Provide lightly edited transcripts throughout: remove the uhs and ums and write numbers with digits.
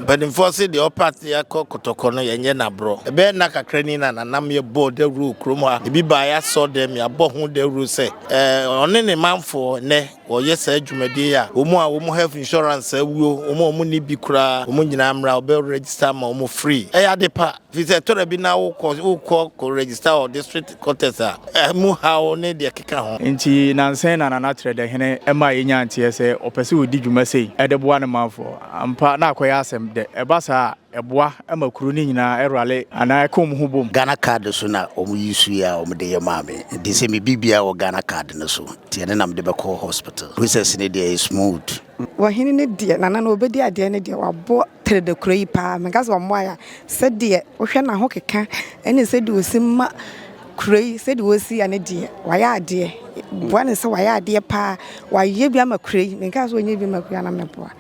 Mpanimfoɔ se deɛ ɔpɛ ateɛ kɔ Kɔtɔkɔ no yɛnyɛ no aborɔ. Ɛbɛyɛ nna kakra ni na nanam yɛbɔɔ dawuro wɔ kurom ha. Ebi baeɛ asɔ dɛm, yɛabɔ ho dawuro sɛ ɔne ne manfoɔ nnɛ wɔyɛ saa dwumadie yi a, wɔn a wɔn health insurance awuo, wɔn a wɔn nni bi koraa, wɔn nyinaa mmra wɔbɛ register ama wɔn free. Ɛyɛ ade pa, firi sɛ ɛtɔ da bi na wokɔ wokɔ kɔ register wɔ district quarters a, ɛmu haw ne deɛ ɛkeka ho. Enti nnansa yi na Nana Trɛdɛhene maa yɛnyaa nteɛ sɛ ɔpɛ sɛ ɔdi dwuma sei de boa ne manfoɔ. Ampa, na akɔyɛ asɛm dɛ. Ɛba saa a, ɛboa ma kuro no nyinaa rale anaa ɛka wɔn ho bom. Ghana card so na wɔn use yɛ a wɔn de yɛ maa me nti sɛ me biribiara wɔ Ghana card no so nti ɛno na mede bɛkɔ hospital process no deɛ ɛyɛ smooth. Ɔhene no deɛ, Nana no ɔbɛdi adeɛ no deɛ wabɔ Trede kuro yi paa, menka sɛ ɔmmoaeɛ a, sɛdeɛ wohwɛ n'ahokeka ne sɛdeɛ ɔsi ma kuro yi, sɛdeɛ ɔsi yɛ no deɛ, wayɛ adeɛ. Boa no sɛ wayɛ adeɛ paa. Wayɛ bi ama kuro yi, menka sɛ ɔnyɛ bi ma kuro yi anaa meboa.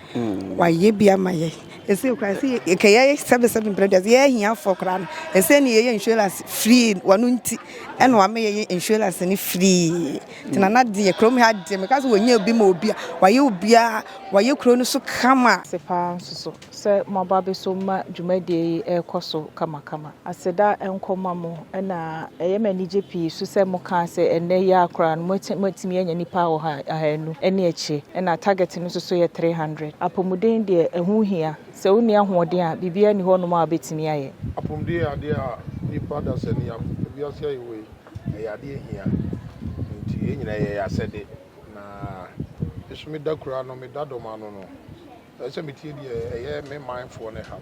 Wayɛ bi ama yɛ. Ɛsɛ koraa sɛ yɛka yɛ sɛbesɛbe mprɛ deɛ yɛ ahiafoɔ koraa no, ɛsɛ ne yɛyɛ insurance free, wɔno nti ɛna wama yɛyɛ insurance no free. Nti Nana deɛ kurom ha deɛ meka sɛ wɔnyɛ bi ma obi a, wayɛ obiara, wayɛ kuro no so kama. Ase paa nso so sɛ moaba abɛsom ma dwumadie yi rekɔ so kamakama. Aseda nkɔ ma mo na ɛyɛ me anigye pii nso sɛ mokaa sɛ ɛnnɛ yi ara koraa no moatumi anya nnipa ahanu ne akyire ɛna target no nso so yɛ 300. Apɔmuden deɛ ɛho hia, sɛ wonni ahoɔden a biribiara nni hɔnom a wobɛtumi ayɛ. Apɔmuden yɛ adeɛ a nnipa dasani wiase a yɛwɔ yi ɛyɛ adeɛ ɛhia nti yɛn nyinaa ɛyɛ yɛn asɛde na me nso meda kuro ano meda dɔm ano no ɛsɛ sɛ metie deɛ ɛyɛ me manfoɔ no haw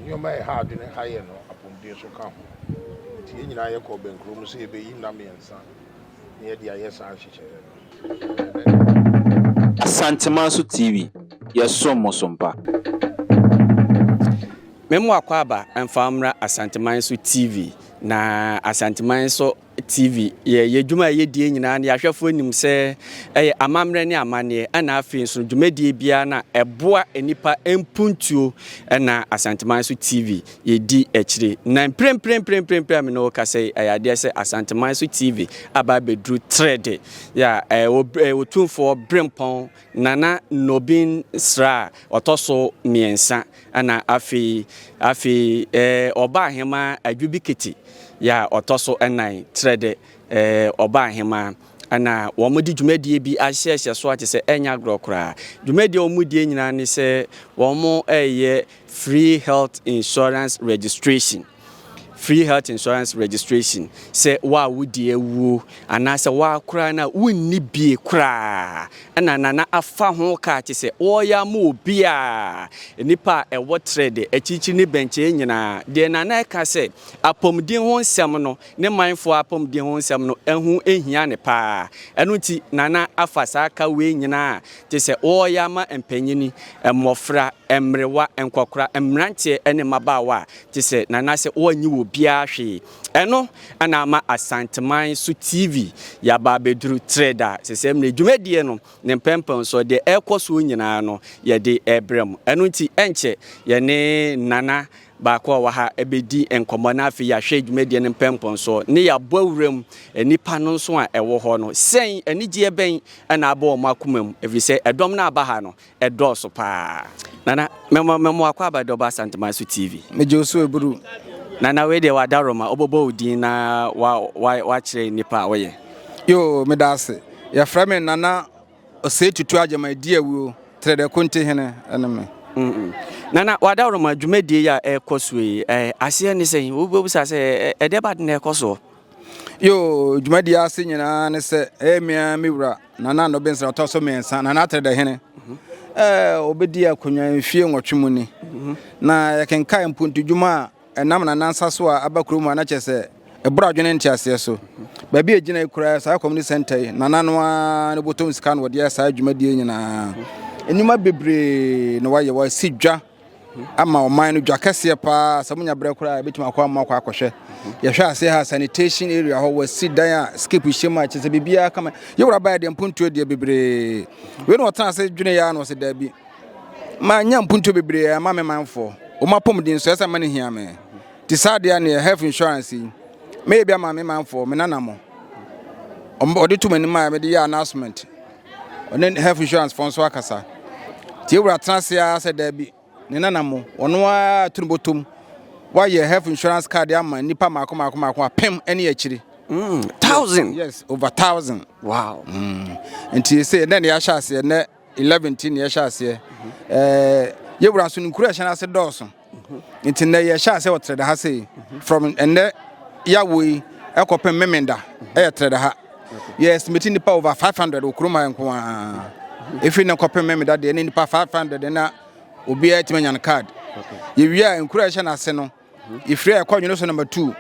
nneɛma a ɛha adwene ha yɛ no apɔmuden nso ka ho nti yɛn nyinaa yɛkɔ bɛnkuro mu sɛ yɛbɛyi nna mmiɛnsa na yɛde ayɛ saa nhyehyɛeɛ no. Asantemanso TV, yɛsom mo so mpa. Me mo akwaaba mfa mmra Asanteman so TV na Asanteman so TV yɛ yɛ dwuma a yɛdie nyinaa no yɛahwɛfoɔ nim sɛ ɛyɛ amammerɛ ne amanneɛ ɛna afei nso dwumadie biara na ɛboa nnipa mpuntuo ɛna Asanteman so TV yɛdi akyire na mprempren a me ne wo kasa yi ɛyɛ adeɛ sɛ Asanteman so TV aba abɛduru trɛde yɛ a ɛwɔ Otumfoɔ Berempɔn Nana Nobin Sra a ɔtɔ so mmiɛnsa ɛna afei afei ɛɛ ɔba ahemaa Adwubi Kete yɛ a ɔtɔ so ɛnan kyerɛ dɛ ɛɛ ɔba ahemaa ɛna wɔn de dwumadie bi ahyehyɛ so a kyerɛ sɛ ɛnyɛ agorɔ koraa. Dwumadie a wɔn die nyinaa ne sɛ wɔn ɛreyɛ free health insurance registration. Free health insurance registration, sɛ wo a wodi awuo anaasɛ wo ara koraa no a wonni bie koraa ɛna Nana afa ho kaa kye sɛ ɔreyɛ ama obiara, nnipa a ɛwɔ Trɛdɛ, akyirikyiri ne bɛnkyɛɛ nyinaa. Deɛ Nana ɛka sɛ apɔmuden ho nsɛm no, ne manfoɔ apɔmuden ho nsɛm no ɛho hia no paa. Ɛno nti Nana afa saa ka wei nyinaa kye sɛ ɔreyɛ ama mpanyini, mmɔfra, mmerewa, nkɔkora, mmeranteɛ ne mmabaawa a Te sɛ Nana sɛ wɔnnye wɔ biara hwee. Ɛno na ama Asanteman so TV yɛaba abɛduru Trɛda sɛ sɛ mmerɛ dwumadie no ne mpɛmpɛnsoɔ deɛ ɛrekɔ soɔ nyinaa no yɛde rebrɛ mo. Ɛno nti ɛnkyɛ yɛne Nana baako a ɔwɔ ha bɛdi nkɔmmɔ na afei yɛahwɛ dwumadie no mpɛmpɛnsoɔ ne yɛabɔ awura mu nnipa no nso a ɛwɔ hɔ no sɛn anigyeɛ bɛn na abɔ wɔn akoma mu ɛfiri sɛ ɛdɔm no a aba ha no Ɛdɔɔso paa. Nana, mɛma mɛma wakɔ aba dɛ ɔba Asanteman so TV. Megye wo so Eburu. Nana wei deɛ w'adaworoma, wobɛbɔ wo din na wa wa wakyerɛ nnipa a woyɛ. Yoo, meda ase. Yɛfrɛ me Nana Osei Tutu Agyemang Adiawuo, Trɛdɛ Kontihene ne me. Mm. Nana, w'adaworoma dwumadie yi a ɛrekɔ soɔ yi, eh, aseɛ ne sɛn? Wobɛbisa sɛ, ɛdeɛ ba de na ɛrekɔ soɔ? Yoo, dwumadie ase nyinaa ne sɛ, ɛyɛ me ara me wura Nana Anno Bensra ɔtɔ so mmiɛnsa, Nana Atrɛdɛhene. Ɛɛ, ɔbɛdi akonnwa mfie nwɔtwe mu ni. Na yɛkenkae mpuntudwuma a ɛnam Nana nsa so a aba kurom a na kyerɛ sɛ ɛboro adwene nteaseɛ so. Baabi a ɛgyina yi koraa, saa community center yi, Nana no ara ne bɔtɔm sika na wɔde ayɛ saa dwumadie nyinaa. Nnwuma bebree na wayɛ, wasi dwa ama ɔman no dwa kɛseɛ paa sɛ monya berɛ koraa ɛbɛtumi akɔ ama akɔ akɔhwɛ yɛhwɛ aseɛ ha sanitation area hɔ wɔasi dan a skip hyɛ mu a kyerɛ sɛ biribiara kama yɛwura baeɛ deɛ mpontuo deɛ bebree wei na ɔtena ase dwene yɛ a na ɔsɛ daabi ma nya mpontuo bebree ama me manfoɔ wɔn apɔmuden so ɛsɛ ma no hia me te saa deɛ neɛ health insurance yi mɛyɛ bi ama me manfoɔ me nana mo ɔde to m'anim a mede yɛ announcement ɔne health insurance foɔ nso akasa nti yɛwura tena ase ara sɛ daabi. ne nana mo, ɔno ara to ne bɔtɔm wayɛ health insurance card ama nnipa mmaako mmaako mmaako apem ne akyiri. Thousand? Yes, over thousand. Wow. Nti sɛ ɛnɛ na yɛahyɛ aseɛ, ɛnɛ 11 ti na yɛhyɛ aseɛ. Ɛɛ yɛwura nso ne nkuro a ɛhyɛ no ase dɔɔso. Nti nnɛ yɛhyɛ aseɛ wɔ Trɛda ha sei. From ɛnnɛ yawo yi ɛkɔpem Memenda ɛyɛ Trɛda ha. Yɛ estimate nipa over 500 wɔ kurom ha nko ara. Ɛfiri nnɛ kɔpem Memenda deɛ ne nipa 500 na obiara atumi anya no card. Yɛwie a nkuro a ɛhyɛ no ase no Yɛfiri a yɛkɔ Nwene so number 2,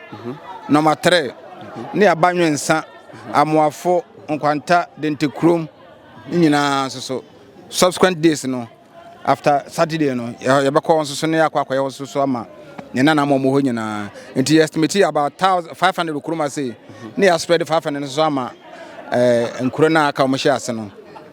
number 3, ne yɛaba Nwensa, Amoafo, Nkwanta, Dentekurom ne nyinaa nso so. Subsequent days no, after Saturday no, yɛbɛkɔ nso so ne yɛakɔ akɔyɛ nso so ama ne nana ma wɔn hɔ nyinaa. Nti yɛ estimate about 500 wɔ kurom ase ne yɛ spread 500 nso so ama eh, nkuro no a aka wɔn hyɛ ase no.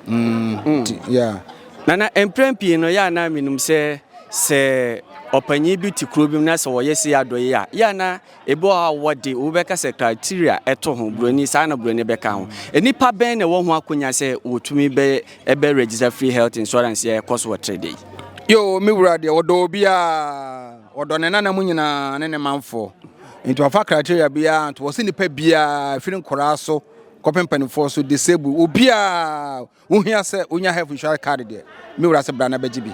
Mm, yeah. Nana, mprɛn pii no, yɛ a na menim sɛ sɛ ɔpanyin bi te kuro bi mu na sɛ wɔyɛ sei adɔeɛ a, yɛ a na ebi wɔ hɔ a wɔde wobɛka sɛ criteria ɛto ho, buroni saa na buroni bɛka ho. Nnipa bɛn na ɛwɔ ho akonya sɛ wɔtumi bɛ ɛbɛ register free health insurance yɛ ɛkɔ so wɔ Trede yi? Yoo, me wura deɛ ɔdɔ obiara, ɔdɔ ne nana mu nyinaa ne ne manfoɔ. Nti wafa criteria biara nto hɔ sɛ nipa biara firi nkwadaa so kɔpem mpanimfoɔ so, disabled, obiara Wohia sɛ wonya health insurance card deɛ, me wura sɛ bra na bɛgye bi.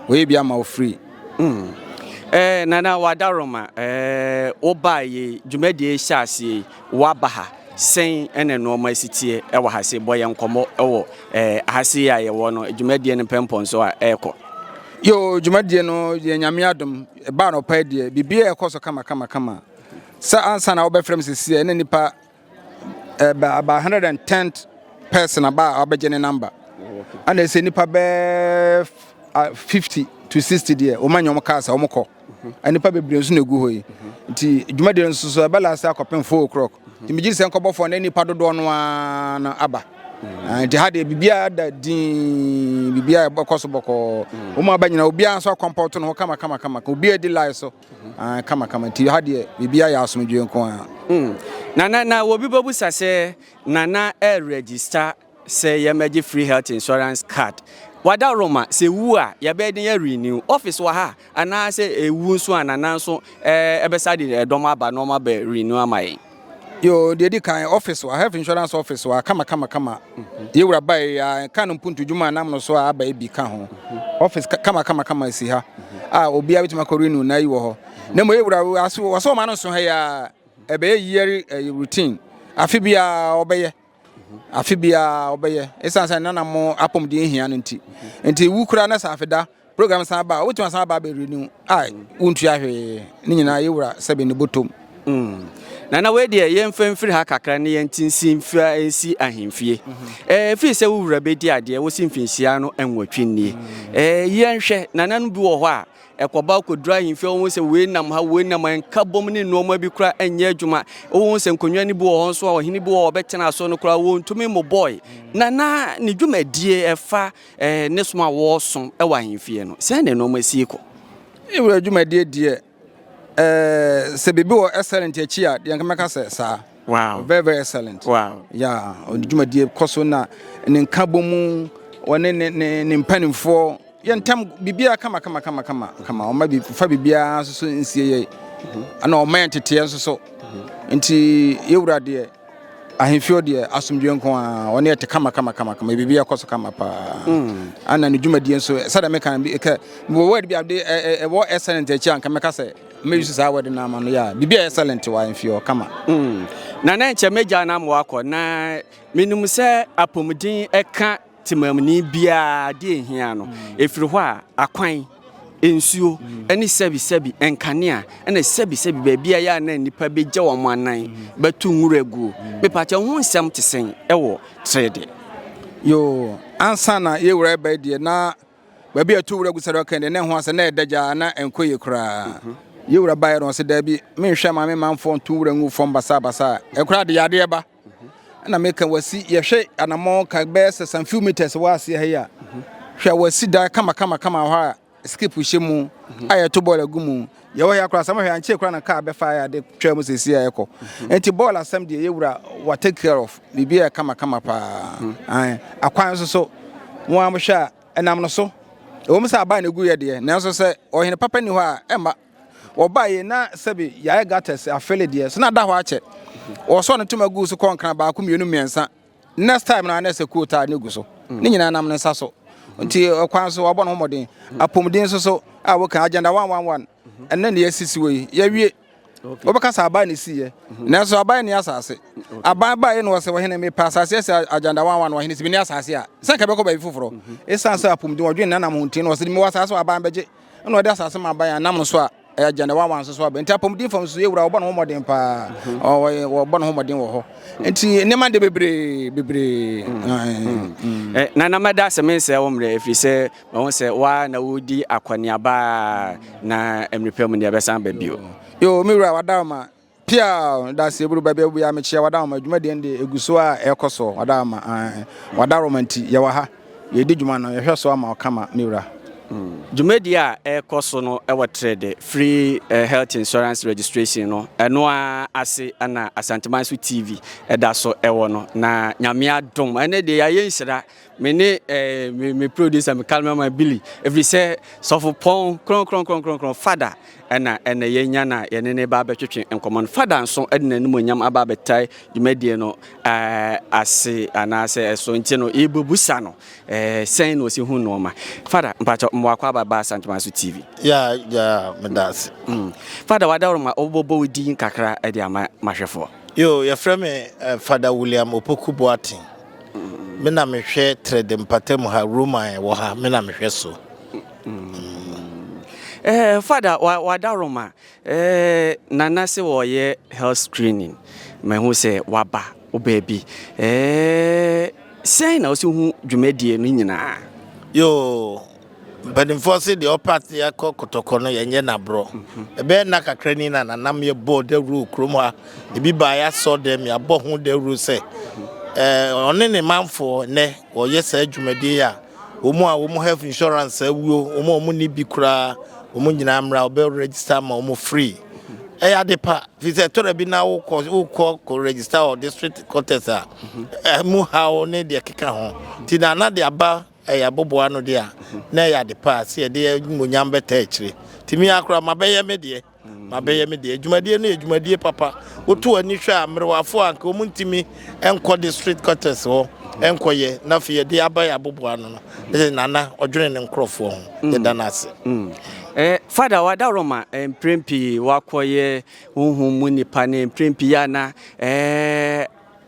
Wɔyɛ bi ama wo free. Mm. Eh, Nana Wadaroma, eh, wobaa yi, dwumadie yi hyɛ aseɛ yi, woaba ha. Sɛn ɛna nnoɔma si teɛ ɛwɔ ha se? Bɔ yɛn nkɔmmɔ ɛwɔ eh, ha se a yɛwɔ no, dwumadie no mpɛmpɔnso a ɛrekɔ. Yo, dwumadie no, yɛ Nyame adom, ɛbaa anɔpa yi deɛ, biribiara ɛkɔ so kama kama kama. Sɛ ansa na wobɛfrɛ me seesei, ɛna nipa ɛba about 110 person aba a wabɛgye ne number ɛna ɛsɛ nipa bɛɛ 50 to 60 deɛ wɔn anya wɔn cars a wɔn kɔ nipa bebree nso na egu hɔ yi nti dwumadie nso so ɛbɛ last akɔpem 4 o'clock nti megye sɛ nkɔbɔfoɔ na nipa dodoɔ no ara no aba nti ha deɛ biribiara da din biribiara ɛkɔ so bɔkɔɔ wɔn aba nyinaa obiara nso akɔmpɔto ne ho kama kama kama obiara di line so. Ah, kama kama nti ha deɛ biribi ayɛ asomdwoe nko ara. Nana, na obi bɛbusa sɛ Nana ɛregister sɛ yɛmmɛgye free health insurance card. Wada Roma, sɛ ɛwu a yɛbɛyɛ den arenew? Office wɔ ha anaa sɛ ɛwu nso a Nana nso ɛbɛsa de ɛdɔm aba na wɔn abɛ renew ama yɛn? Yoo, deɛ ɛdi kan, office wɔ ha, health insurance office wɔ ha kama kama kama. Yɛ wura ba yi a, nka no mpuntu dwuma a nam no so a aba yi bi ka ho. Office kama kama kama si ha a obiara bɛtumi akɔ renew na ayi wɔ hɔ. Na mmom yɛ wura aso wɔ sɛ ɔma no nso ha yi a, ɛbɛyɛ yearly routine. Afe biara ɔbɛyɛ. Afe biara ɔbɛyɛ. Ɛsiane sɛ nana mo apɔmuden hia no nti. Nti wu koraa na sɛ afeda Program san ba a, wobɛtumi asan aba abɛ renew a wontua hwee. Ne nyinaa yɛwura sɛbe ne bɔtɔm. Mm. Nana wei deɛ yɛmfa mfiri ha kakra ne yɛnte nsi mfira nsi ahemfie. Ɛɛ firi sɛ wo wura bɛdi adeɛ wosi mfinhyia no nwɔtwe nie. Ɛɛ yɛnhwɛ nana no bi wɔ hɔ a ɛkɔba kɔduru ahemfie wɔn sɛ wei nam ha wei nam ha nkabom ne nneɛma bi koraa ɛnyɛ adwuma. Wɔn sɛ nkonnwa no bi wɔ hɔ nso a ɔhene bi wɔ hɔ ɔbɛtena so no koraa wɔntumi mmobɔe. Nana ne dwumadie ɛfa Ɛɛ, ne som a wɔresom wɔ ahemfie no, sɛn na nneɛma si kɔ? Ne wura dwumadie deɛ, ɛɛ, sɛ biribi wɔ excellent akyi a, deɛ nka mɛka sɛ saa. Wow. Very, very excellent. Wow. Yeah, ɔde dwumadie kɔ so na ne nkabɔ mu, wɔne ne ne ne mpanimfoɔ, yɛ ntam biribiara kama kama kama kama kama. Ɔma bi fa biribiara nso so nsie yɛ. Ɛna ɔma yɛn teteɛ nso so. Nti yɛwura deɛ. Ahemfie hɔ deɛ asomdwoeɛ nko ara, ɔne ɛte kama kama kama kama, biribi ɛkɔ so kama paa. Ana ne dwumadie nso, sɛdeɛ meka no, kɛ mewɔ word bi a de ɛwɔ excellent akyi a nka mɛka sɛ mɛyi so saa word no ama no yɛ a, biribi a excellent wɔ ahemfie hɔ kama. Na na nkyɛ mɛgya no ama wakɔ, na menim sɛ apɔmuden ɛka Temamuni biara adeɛ ɛhia no, ɛfiri hɔ a, akwan, nsuo, ne sɛbisɛbi, nkanea, ɛna sɛbisɛbi baabi a ɛyɛ a na nnipa bɛgya wɔn anan bɛto nwura guo. Mepakyɛ ho nsɛm te sɛn ɛwɔ Trede? Yoo, ansa na yɛwura ɛbɛn deɛ na baabi a ɛto wura gu sɛdeɛ ɔka deɛ na ɛho asɛ na ɛda gyaa na ɛnkɔ yie koraa. Yɛwura baeɛ no ɔsɛ daabi menhwɛ ma me manfoɔ nto wura ngu fam basabasa a ɛkoraa de yadeɛ ba. Ɛna meka wasi yɛhwɛ anamɔn ka bɛyɛ sɛ some few meters wɔ aseɛ ha yi a hwɛ wasi dan kama kama kama hɔ a skip hyɛ mu a yɛto bɔɔl agu mu yɛwɔ ha koraa sɛ mohwɛ ankyɛ koraa na kaa bɛfa yɛ ade twaa mu sɛsi a ɛkɔ nti bɔɔl asɛm deɛ yɛwura wa take care of biribi yɛ kama kama paa akwan nso so wɔn a mohwɛ a ɛnam no so. Ɛwom sɛ aban na ɛguiɛ deɛ, nanso sɛ ɔhene papa nni hɔ a, ɛmma. Wɔbaeɛ na sɛbe yɛayɛ gutters afele deɛ, so na ada hɔ akyɛ. Wɔsɔɔ no ntoma guu so kɔɔ nkran baako, mmienu, mmiɛnsa. Next time no a na ɛsɛ kootaa no gu so. Ne nyinaa nam ne nsa so. Nti ɔkwan so wabɔ ne ho mmɔden. Apɔmuden nso so a wɔka agenda 111 ɛnɛ ne yɛasisi wɔ yi, yɛawie. Wobɛka sɛ aban na esiiɛ, nanso aban nni asase. Aban baeɛ na wɔsɛ ɔhene mepɛ asase asi agenda 111 ɔhene sɛ menni asase a, sɛ nka bɛkɔ baabi foforɔ. Esiane sɛ apɔmuden wɔdwene nanam ho nti na wɔsɛ mewɔ asase wɔ aban bɛgye. Ɛna ɔde asase ma aban a nam no so a ɛyɛ agenda 111 nso so aba. Nti apɔmuden fam nso yɛwura wɔbɔ ne ho mmɔden paa. Wɔbɔ ne ho mmɔden wɔ hɔ. Nti nneɛma de bebree bebree. Nana mɛda ase mensɛe wo mmerɛ ɛfiri sɛ Mahu sɛ wo ara na woredi akɔneaba a, na mmere pa mu no yɛbɛsan aba bio. Yoo me wura wadaoma piaa daseɛ buru baabi a wobia mekyia wadaoma dwumadie no deɛ ɛgu so a ɛkɔ soɔ wadaoma ae wadaroma nti yɛwɔ ha yɛdi dwuma no yɛhwɛ so ama wo kama me wura. Dwumadie a ɛrekɔ so no wɔ Trɛdɛ Free Health Insurance Registration no ɛno ara ase na Asanteman so TV ɛda so ɛwɔ no na Nyame adom ɛnɛ deɛ yɛayɛ nhyira Me ne eh, me, me producer, me cameraman Billy, ɛfiri sɛ sɔfo pɔn kronkronkronkron fada ɛna ɛna yɛnya na yɛne ne ba abɛtwetwe nkɔmmɔ no. Fada nso ɛde n'animuonyam aba abɛtae dwumadie no eh, ase anaasɛ ɛso nti no yɛbɛbusa no eh, sɛn na ɔsi hu nnoɔma. Fada, mpakyɛ mmoakɔ aba ba Asantemanso TV. Ya, ya, meda ase. Fada, wadaworo ma wobɔbɔ wo din kakra de ama mahwɛfoɔ. Yo, yɛfrɛ me eh, Fada William Opoku Boateng. Me na mehwɛ Trɛde mpatamu ha, Roman wɔ ha, me na mehwɛ so. Eh, Father, wada Roma. Eh, Nana se wɔyɛ health screening. Mahu sɛ waba wo baabi. Eh, sɛn na wosi hu dwumadie no nyinaa? Yoo, Mpanimfoɔ se deɛ ɔpɛ ateɛ kɔ kɔtɔkɔ no yɛnyɛ no aborɔ. Ɛbɛyɛ nna kakra ni na nanam yɛbɔɔ dawuro wɔ kurom ha. Ebi baeɛ asɔ dɛm yɛabɔ ho dawuro sɛ ɔne ne manfoɔ nnɛ wɔyɛ saa dwumadie yi a wɔn a wɔn health insurance awuo, wɔn a wɔn nni bi koraa wɔn nyinaa mmra wɔbɛ register ama wɔn free. Ɛyɛ ade pa firi sɛ ɛtɔ da bi na wokɔ wokɔ kɔ register wɔ district quarters a ɛmu haw ne deɛ ɛkeka ho nti na na de aba Ɛyɛ abobow ano de a, na ɛyɛ ade pa a sɛ yɛde animuonyam bɛtaa akyire. Nti me ara koraa mabɛyɛ me deɛ, mabɛyɛ me deɛ. Adwumadie no yɛ dwumadie papa. Woto w'ani hwɛ a, mmerewafoɔ a anka wɔntumi nkɔ district quarters hɔ nkɔyɛ, na afei yɛde aba yɛ abobow ano no, na kyerɛ sɛ Nana ɔdwene ne nkorɔfoɔ ho. Yɛda no ase. Father, w'adaworoma mprɛn pii woakɔyɛ honhom mu nipa ne mprɛn pii a na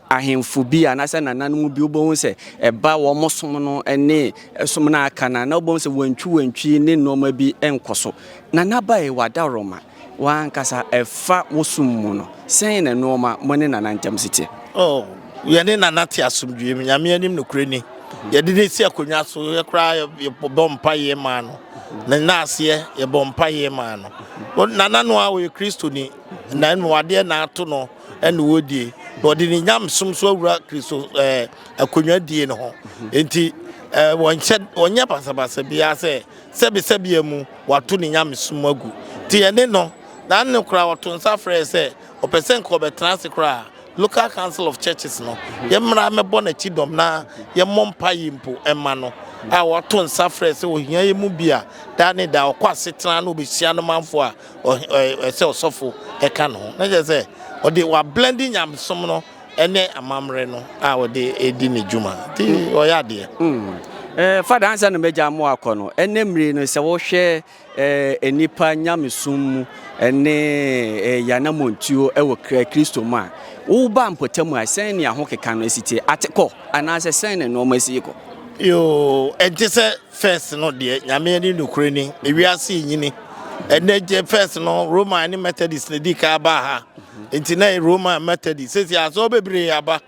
ahemfo bi anaasɛ nananom bi wobɛhu sɛ ɛba wɔn som no ne som no aka no a na wobɛhu sɛ wantwiwantwi ne nneɛma bi nkɔ so. Nana Bae w'adaworoma w'ankasa ɛfa wo som mu no sɛn na nneɛma mo ne Nana ntam si teɛ? Oh, yɛne Nana te asomdwoeɛ mu, Nyame anim nokorɛ ni. Yɛde no si akonnwa so, yɛ koraa yɛbɔ mpaeɛ maa no. Ne naaseɛ yɛbɔ mpaeɛ maa no. Nana no a ɔyɛ Kristoni, na mmom adeɛ na ato no ɛna wɔdie na ɔde ne nyamesom so awura kristo ɛɛ akonnwa die no ho nti ɛɛ wɔnhyɛ wɔnyɛ basabasa biara sɛ sɛbisɛbia mu wato ne nyamesom agu nti ɛne no na ne koraa ɔto nsa frɛ sɛ ɔpɛ sɛ nka ɔbɛtena ase koraa local council of churches no yɛmmra mɛbɔ n'akyi dɔm na yɛmmɔ mpa yi mpo ɛma no a wɔato nsa frɛ sɛ ohia yɛ mu bi a daa ne daa ɔkɔ asetena na ɔbɛhyia no manfo a ɛsɛ ɔsɔfo ɛka ne ho na kyerɛ sɛ ɔde wablɛnde nyamesom no ɛne amammerɛ no a ɔde ɛdi ne dwuma nti ɔyɛ adeɛ. Eh, Fada ansa na mɛgya mo akɔ no ɛnɛ mmiri no sɛ wohwɛ eh, nnipa nyamesom mu ɛne eh, yɛanamontuo ɛwɔ Kristo mu a woba mpɔtam a sɛn ne ahokeka no asi teɛ ate kɔ anaasɛ sɛn na nneɛma si kɔ? Yoo, ɛnte sɛ First no deɛ Nyame ani nokorɛ ni, ewiase nyini. Ɛnɛ gye first no Roman ne Methodist na di kan baa ha. Nti na Roman Methodist sɛsi asɔre bebree aba.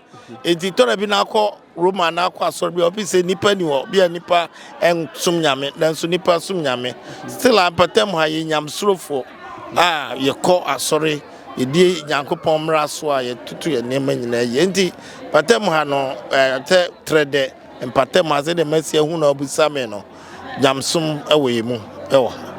Nti tɔrɔ bi na akɔ Roman na akɔ asɔre bi ɔbi sɛ nipa ni hɔ, bi a nipa nsom Nyame, nanso nipa som Nyame. Still ampatam ha yɛ nyamesorofoɔ a yɛkɔ asɔre, yɛdi Nyankopɔn mmara so a yɛtoto yɛn nneɛma nyinaa yie. Nti mpatam ha no sɛ trɛ dɛ Mpatamu ase de masi ahu na wabisa me no, nyamesom wɔ yɛn mu wɔ ha.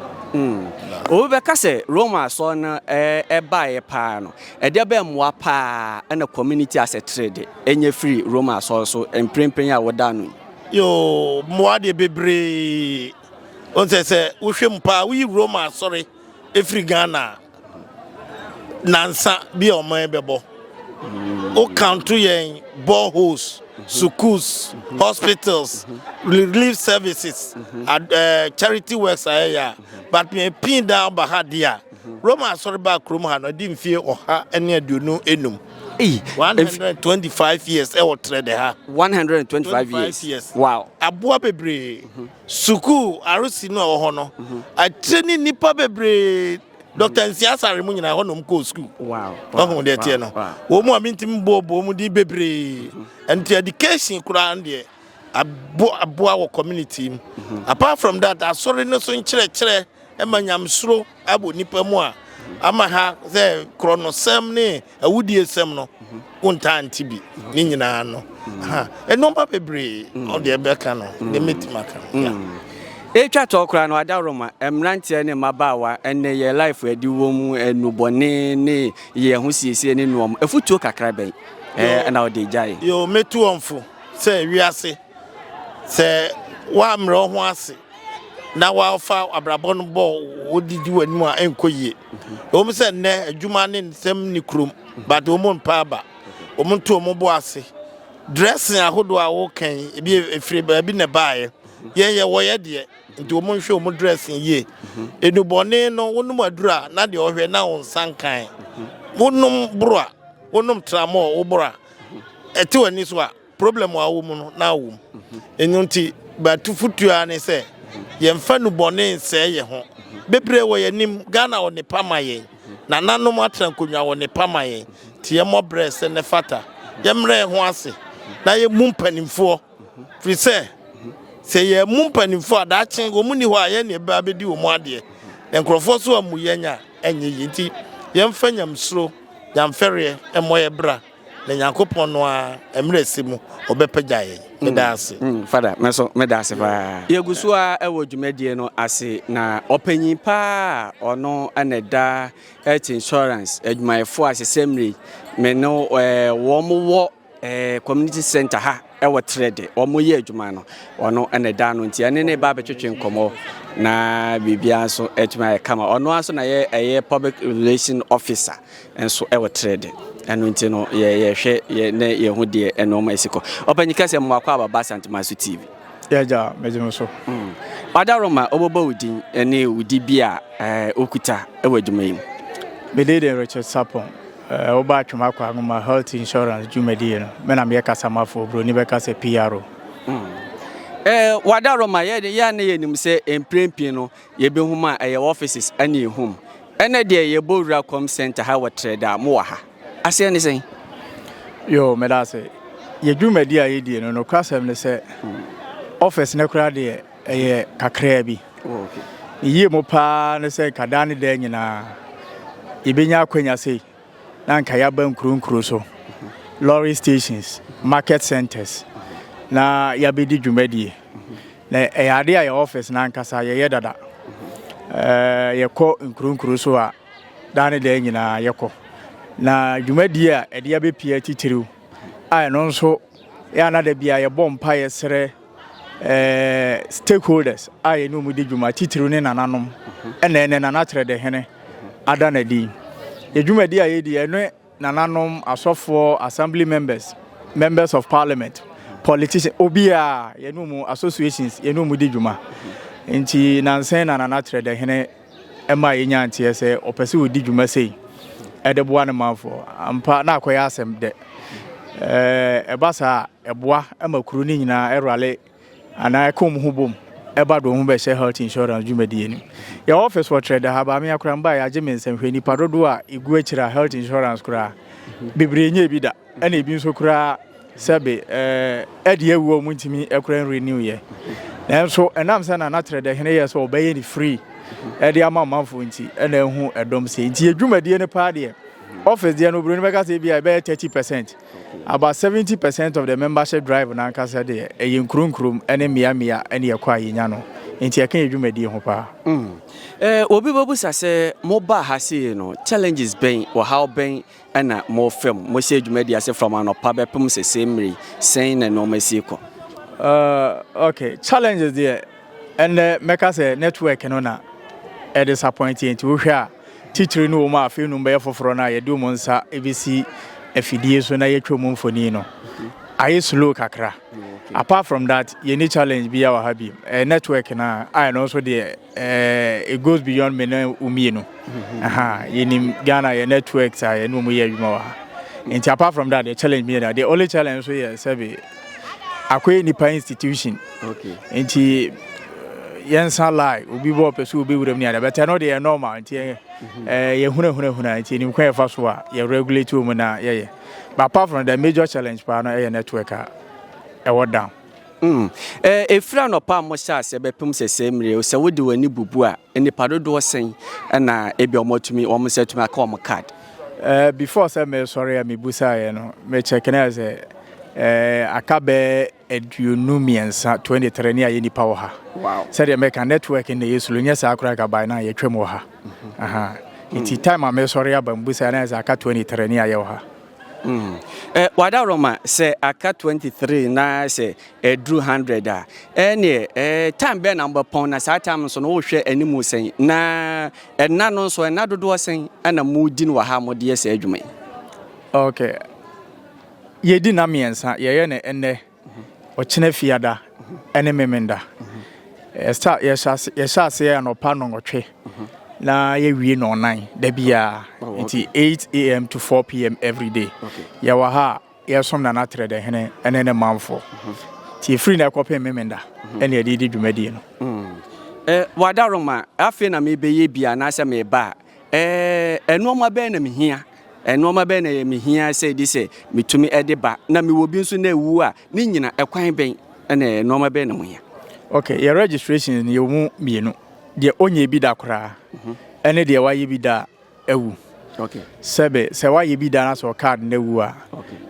Obi bɛka sɛ Roma asɔre no baeɛ paa no, ɛdeɛ bɛn mmoa paa na community asɛtere de nya firi Roma asɔre so mprempren a wɔda ano yi? Yoo, mmoa deɛ bebree. Wohu sɛ sɛ wohwɛ mu paa woyi Roma asɔre ɛfiri Ghana a, nansa bi a ɔman bɛbɔ. Wo kanto yɛn boreholes, schools, hospitals, relief services, ad, eh, charity works a yɛyɛ a, but me pin down ba ha deɛ a, Roma asɔre baa kurom ha no, ɛdi mfie 125. 125 years ɛwɔ Trɛdɛ ha. 125 years. Wow. Aboa bebree. Sukuu aresi no a ɛwɔ hɔ no, akyire ne nnipa bebree. Dr. Nsia Asare mu nyinaa hɔ na wɔn kɔɔ sukuu. Wow. Ɔho deɛ teɛ no. Wɔn mu a mentumi bɔ bɔ wɔn din bebree. Nti education koraa no deɛ abo aboa wɔ community mu. Apart from that, asɔre no so nkyerɛkyerɛ ma nyamesuro abɔ nipa mu a ama ha sɛ korɔnosɛm ne awudiesɛm no wontaa nte bi ne nyinaa no. Nneɛma bebree ɔde ɛbɛka no ne mɛtumi aka no. Ɛtwa tɔ koraa no adaworoma mmeranteɛ ne mmabaawa ɛnɛ yɛ life adi wɔ mu nnubɔne ne yɛn ho siesie ne nnoɔma afutuo kakra bɛn ɛna ɔde gyae. Yo, mɛtu wɔn fo sɛ wiase sɛ woammrɛ wo ho ase na woafa abrabɔ no bɔ wodidi w'anim a ɛnkɔ yie. Ɛwom sɛ nnɛ adwuma ne nsɛm nni kurom but wɔn mpa aba. Wɔn nto wɔn bo ase. Dressing ahodoɔ a woka yi ebi efiri baabi na ɛbaeɛ. Yɛn yɛwɔ yɛ deɛ nti wɔn nhwɛ wɔn dressing yie. Nnubɔne no wonom aduru a na deɛ ɔhwɛ na wo nsa nkan. Wonom boro a wonom tramɔɔ woboro a ɛte w'ani so a problem a wowɔ mu no na wowɔ mu. Ɛno nti m'afotuo ara ne sɛ yɛmfa nnubɔne nsɛe yɛn ho. Bebree wɔ yɛn anim, Ghana wɔ nnepa ma yɛn, nananom atena nkonnwa wɔ nnepa ma yɛn, nti yɛmmɔ brɛ sɛ ne fata. Yɛmmrɛ yɛn ho ase na yɛmmu mpanimfoɔ, firi sɛ sɛ yɛammu mpanimfoɔ a daakye wɔn nni hɔ a yɛn na yɛbɛba abɛdi wɔn adeɛ. Na nkurɔfoɔ nso ammu yɛn a ɛnyɛ yie. Nti yɛmfa nyamesuro, nyamfɛreɛ mmɔ yɛn bra. Na Nyankopɔn no ara, mmerɛ ɛsɛ mu, ɔbɛpagya yɛn. Meda ase. Mm, Fada, me nso meda ase paa. Yɛgu so ara wɔ dwumadie no ase, na ɔpanyin paa a ɔno na ɛda health insurance adwumayɛfoɔ ase sɛ mmerɛ yi, me ne wɔn wɔ community center ha wɔ Trɛde, wɔyɛ adwuma no, ɔno na ɛda ano nti ɛne ne ba abɛtwetwe nkɔmmɔ na biribiara nso atumi ayɛ kama. Ɔno ara nso na yɛ ɛyɛ public relation officer. nso wɔ trɛ de. Ɛno nti no yɛ yɛhwɛ yɛ na yɛhu deɛ nnoɔma esi kɔ. Ɔpanyin kɛseɛ mmoa kɔ aba ba Asantemanso TV. Yɛ agya megye mo so. Mm. Ɔdaroma ɔbɛbɔ wo din ne wo di bi a eh, okuta wɔ adwuma yi mu. Me din de Richard Sapon. Eh, woba Atwom Akɔ Anwoma Health Insurance dwumadie no, me na meyɛ kasamafoɔ, buroni bɛka sɛ PRO. Mm. Eh, wadaroma yɛ yɛ na yɛnim sɛ mprempren no Yɛbɛhu mu a, ɛyɛ offices ɛne ɛhu mu. Ɛnɛ deɛ yɛbɔ wura com center ha wɔ Trɛda a, mowɔ ha. Aseɛ ne sɛn? Yoo, meda ase. Yɛ dwumadi a yɛdie no, nokorasɛm ne sɛ, office no koraa deɛ ɛyɛ kakraa bi. Ne yie mu paa ne sɛ nka daa ne daa nyinaa yɛbɛnya akwanya sei na anka yɛaba nkuro nkuro so, lorry stations, market centres na yɛabɛdi dwumadie. Na ɛyɛ adeɛ a yɛ office no ankasa yɛyɛ dada. Ɛɛ yɛkɔ nkuro nkuro so a daa ne daa nyinaa yɛkɔ. Na dwumadie a ɛde abɛpia titiriw a ɛno nso yɛ ana da bia yɛbɔ mpaeɛ srɛ ɛɛ stakeholders a yɛne wɔn di dwuma titiriw ne nananom ɛna ɛnɛ Nana Kyerɛdɛhene ada no adi. Yɛ dwumadi a yɛdi ɛne nananom, asɔfoɔ, assembly members, members of parliament, politicians, obiara yɛne wɔn associations yɛne wɔn di dwuma. Nti nansa na Nana Kyerɛdɛhene ɛma yɛnya nteɛ sɛ ɔpɛ sɛ ɔdi dwuma sei ɛde boa ne manfoɔ. Ampa na akɔyɛ asɛm dɛ. Ɛba saa a ɛboa ma kuro no nyinaa ɛrale anaa ɛka wɔn ho bom ɛba de wɔn ho bɛhyɛ health insurance dwumadie no mu. Yɛ office wɔ Trɛda ha, baame akora mba yɛagye me nsɛm hwɛ nipa dodoɔ a ɛgu akyire a health insurance koraa bebree nyɛ bi da ɛna ebi nso koraa sɛbe ɛde awu a wɔn ntumi ɛkora nrenew yɛ. Nanso ɛnam sɛ Nana Trɛda hene yɛ sɛ ɔbɛyɛ ne free ɛde ama amanfoɔ nti ɛna ɛho ɛdɔm sei nti yɛ dwumadie no paa deɛ office deɛ no oburoni bɛka sɛ ebi a ɛbɛyɛ 30%. About 70% of the membership drive no ankasa deɛ, ɛyɛ nkuro nkurom ne mmea mmea ne ɛkɔ a yɛnya no. Nti ɛka yɛn dwumadie ho paa. Mm. Eh, obi bɛbusa sɛ, mobaa ha sei no, challenges bɛn, ɔhaw bɛn na mofa mu? Mohyɛ dwumadie ase from anɔpa bɛpem sɛsɛɛ mmerɛ yi, sɛn na nneɛma si kɔ? Uh, okay, challenges deɛ, Ɛnnɛ mɛka sɛ network no na ɛdisappoint yɛn nti wohwɛ a titiri no wɔ mu a afei num bɛyɛ foforɔ no a yɛde wɔn nsa bɛsi afidie so na yɛtwa mu mfoni no ayɛ slow kakra. Apart from that yɛni challenge bi wɔ ha bi ɛyɛ network no a ɛno nso deɛ it goes beyond me ne wo mmienu. Yɛnim Ghana yɛ networks a yɛne wɔn yɛ adwuma wɔ ha. Nti apart from that the challenge bi yɛ the only challenge nso yɛ sɛbi akɔyɛ nipa institution. Nti yɛnsa lie obi bɔ ɔpɛ sɛ obi wura mu ne ade bɛtɛ no deɛ yɛ normal nti yɛhunahunahuna nti yɛnim kwan yɛfa so a yɛ regulate wɔ mu na yɛyɛ. But apart from the major challenge paa no ɛyɛ network a ɛwɔ down. Ɛfiri anɔpa a mohyɛ aseɛ bɛpem sɛ sɛ mmerɛ sɛ wode w'ani bubu a nnipa dodoɔ sɛn ɛna ebi ɔmo atumi wɔn nsa atumi aka wɔn card? Before sɛ mesɔre a mebusaeɛ no, mekyɛke no sɛ aka bɛɛ 23, 23 ne ayɛ nipa wɔ ha. Sɛdeɛ mɛka network no yɛ slow nyɛ saa koraa ka by na yɛtwam wɔ ha. Aha. Nti time a mesɔre aba mbusaeɛ na sɛ aka 23 ne ayɛ wɔ ha. Wadaroma sɛ aka 23 na sɛ ɛduru 100 a ɛneɛ time bɛɛ na mobɛpɔn na saa time nso no wohwɛ animu sɛn na ɛna no nso ɛna dodoɔ sɛn ɛna modi no wɔ ha mode yɛ saa adwuma yi? Okay. Yɛdi na mmiɛnsa, yɛyɛ no ɛnnɛ, ɔkyena fiada ɛne memenda. Yɛhyɛ aseɛ anɔpa 8:30 na yɛwie 9:00 da biara. Nti 8 a.m. to 4 p.m. every day. Yɛwɔ ha a yɛsom Nana Trɛdɛhene ɛne ne manfoɔ. Nti ɛfiri na ɛkɔpem memenda ɛne yɛde di dwumadie no. Wadaroma afei na mebɛyɛ bi anaasɛ meba a ɛnoɔma bɛn na mehia, ɛnoɔma bɛn na yɛ mehia sɛ di sɛ metumi ɛde ba na mewɔ bi nso na ɛwu a ne nyina ɛkwan bɛn ɛna ɛnoɔma bɛn na mohia? Okay, yɛ registration no yɛwɔ mu mmienu. Deɛ ɔnyɛ bi da koraa ɛne deɛ wayɛ bi da awu. Sɛbe sɛ wayɛ bi da na sɛ card no awu a,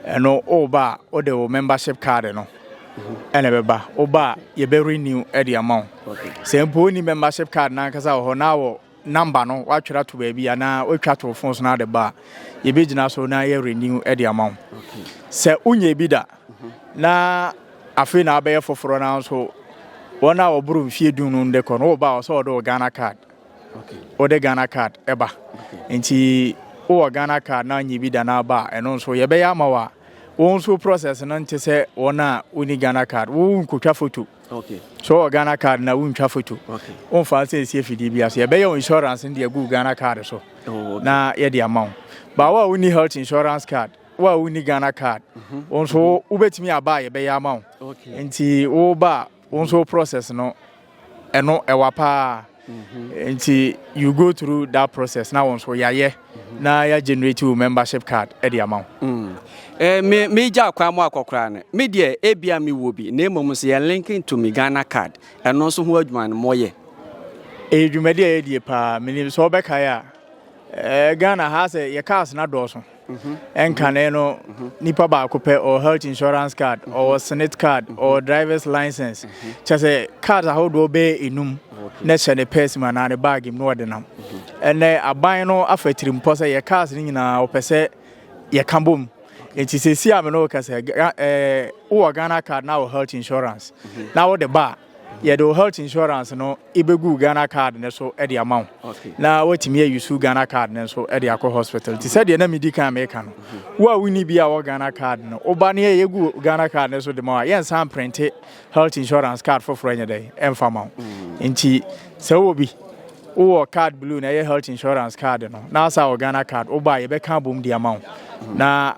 ɛno woba a wode wo membership card no ɛna ɛbɛba. Woba a yɛbɛ renew ɛde ama wo. Sɛ mpo wonni membership card no ankasa wɔ hɔ na wɔ number no woatwerɛ ato baabi anaa woatwa to wo phone so na ade ba a, yɛbɛgyina so na yɛ renew ɛde ama wo. Sɛ wonyɛ bi da na afei na abɛyɛ foforɔ no nso, wɔn a wɔboro mfie 10 no de kɔ no, woba a ɔsɛ wɔde wo Ghana card. Wode Ghana card ɛba. Nti wowɔ Ghana card na nyɛ bi da na aba a, ɛno nso yɛbɛyɛ ama wo a wo nso process no nte sɛ wɔn a wonni Ghana card. Wo nkotwa photo. So wowɔ Ghana card na wontwa photo. Womfa sɛ ɛsi afidie bi ase. Yɛbɛyɛ wo insurance no de agu Ghana card so na yɛde ama wo. Ba wo a wonni health insurance card, wo a wonni Ghana card, wo nso wobɛtumi aba a yɛbɛyɛ ama wo. Nti woba a wo nso process no ɛno ɛwa paa. Nti you go through that process na wo nso yɛayɛ na yɛ generate wo membership card ɛde ama wo. Me megya kwan mu akɔkora no, me deɛ ebia mewɔ bi na mmom nso yɛ linking to me Ghana card, ɛno nso ho adwuma no mɔyɛ? Ɛyɛ dwumadi a yɛdie paa. Menim sɛ wobɛkae a Ghana ha sɛ yɛ cars na dɔɔso. Ɛnkane no nipa baako pɛ ɔwɔ health insurance card, ɔwɔ SSNIT card, ɔwɔ drivers license, kyɛ sɛ cards ahodoɔ bɛyɛ enum na hyɛ ne purse mu anaa ne bag mu na ɔde nam. Ɛnɛ aban no afa tirim pɔ sɛ yɛ cars no nyinaa ɔpɛ sɛ yɛka bom. Nti sɛsi a me ne wo kasa wowɔ Ghana card na wɔ health insurance na wode ba a, yɛde wo health insurance no ɛbɛgu Ghana card ne so de ama wo na watumi ayi so Ghana card ne nso de akɔ hospital. Nti sɛdeɛ na medi kan meka no, wo a wonni bi a wɔ Ghana card no, woba ne yɛgu Ghana card ne so de ma wo a, yɛnsan print health insurance card foforɔ nyɛ dɛn ɛmfa ma wo. Nti sɛ wowɔ bi, wowɔ card blue na ɛyɛ health insurance card no na asa wɔ Ghana card, woba a yɛbɛka abom de ama wo na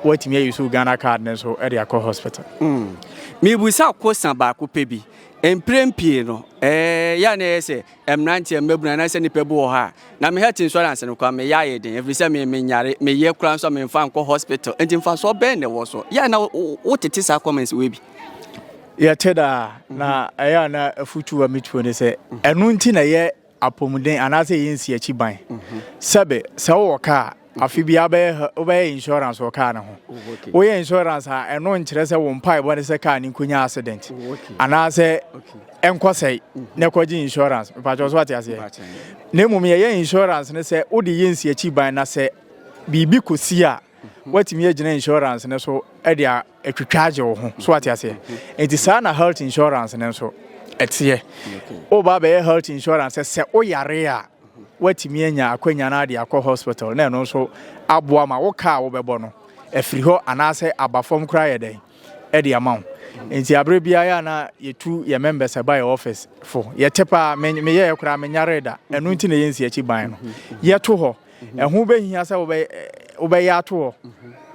watumi ayi so Ghana card ne nso de akɔ hospital. Mebusa kosa baako pɛ bi. Mprɛn pii no yɛ na ɛyɛ sɛ mmeranteɛ mmabunu anaasɛ nnipa bi wɔ hɔ a na me health insurance no koraa meyɛ ayɛ den ɛfiri sɛ me menyare meyɛ koraa nso a memfa nkɔ hospital nti mfasoɔ bɛn na ɛwɔ so? Yɛ na wotete saa comments wei bi? Yɛte daa na ɛyɛ a na afutu a metuo ne sɛ ɛno nti na ɛyɛ apɔmuden anaasɛ ɛyɛ nsi akyi ban. Sɛbe sɛ wowɔ kaa afe biara wobɛyɛ insurance wɔ kaa no ho. Woyɛ insurance a, ɛno nkyerɛ sɛ wo mpaebɔ ne sɛ kaa no nkɔnya accident anaasɛ ɛnkɔsɛe na ɛkɔgye insurance. Mepakyɛw so ate aseɛ? Na mmom yɛyɛ insurance ne sɛ wode yɛ nsi akyi ban na sɛ biribi kɔsi a, woatumi agyina insurance no so de atwitwa agye wo ho. So ate aseɛ? Nti saa na health insurance no nso. ɛteɛ. Woba abɛyɛ health insurance sɛ sɛ woyare a woatumi anya akwanya no ade akɔ hospital na ɛno nso aboa ma wo ka a wobɛbɔ no afiri hɔ anaasɛ aba fam koraa yɛ dɛn ɛde ama wo. Nti aberɛ biara yɛ a na yɛtu yɛ members ɛba yɛ office fo yɛte paa meyɛɛ koraa menyaree da ɛno nti na yɛnsi akyi ban no yɛto hɔ. Ɛho bɛhia sɛ wobɛyɛ ato hɔ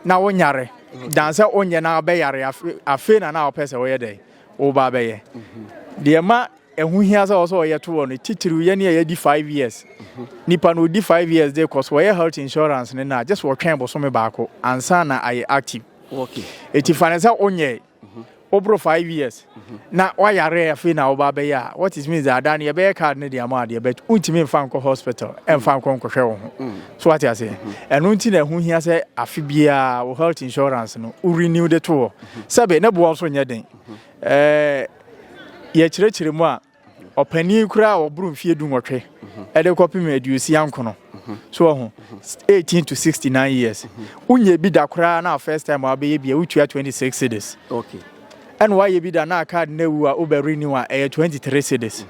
na wonyare dan sɛ wonyɛ na wobɛyare afei na na wopɛ sɛ woyɛ dɛn woba abɛyɛ. Deɛ ma ɛho hia sɛ ɔsɛ ɔyɛ to hɔ no titiriw yɛ ne a yɛdi 5 years. Nipa no ɔdi 5 years de kɔ so wɔyɛ health insurance no na gye sɛ wɔtwɛn bosome baako ansa na ayɛ active. Eti fa ne sɛ wonyɛ woboro 5 years na wayare afei na woba abɛyɛ a, what it means ada no yɛbɛyɛ card no de ama adeɛ, but wontumi mfa nkɔ hospital ɛmfa nkɔ nkɔhwɛ wo ho so wate aseɛ. Ɛno nti na ɛho hia sɛ afe biara wo health insurance no wo renew de to hɔ sɛbe ne boɔ nso nyɛ den. Yɛkyerɛkyerɛ mu a, ɔpanin koraa a ɔboro mfie 18 ɛde kɔpem 69 so ɔho 18 to 69 years wonyɛ bi da koraa na first time a wabɛyɛ bi a, wotua 26 cedis. Ɛna wayɛ bi da na card no awu a wobɛ renew a, ɛyɛ 23 cedis.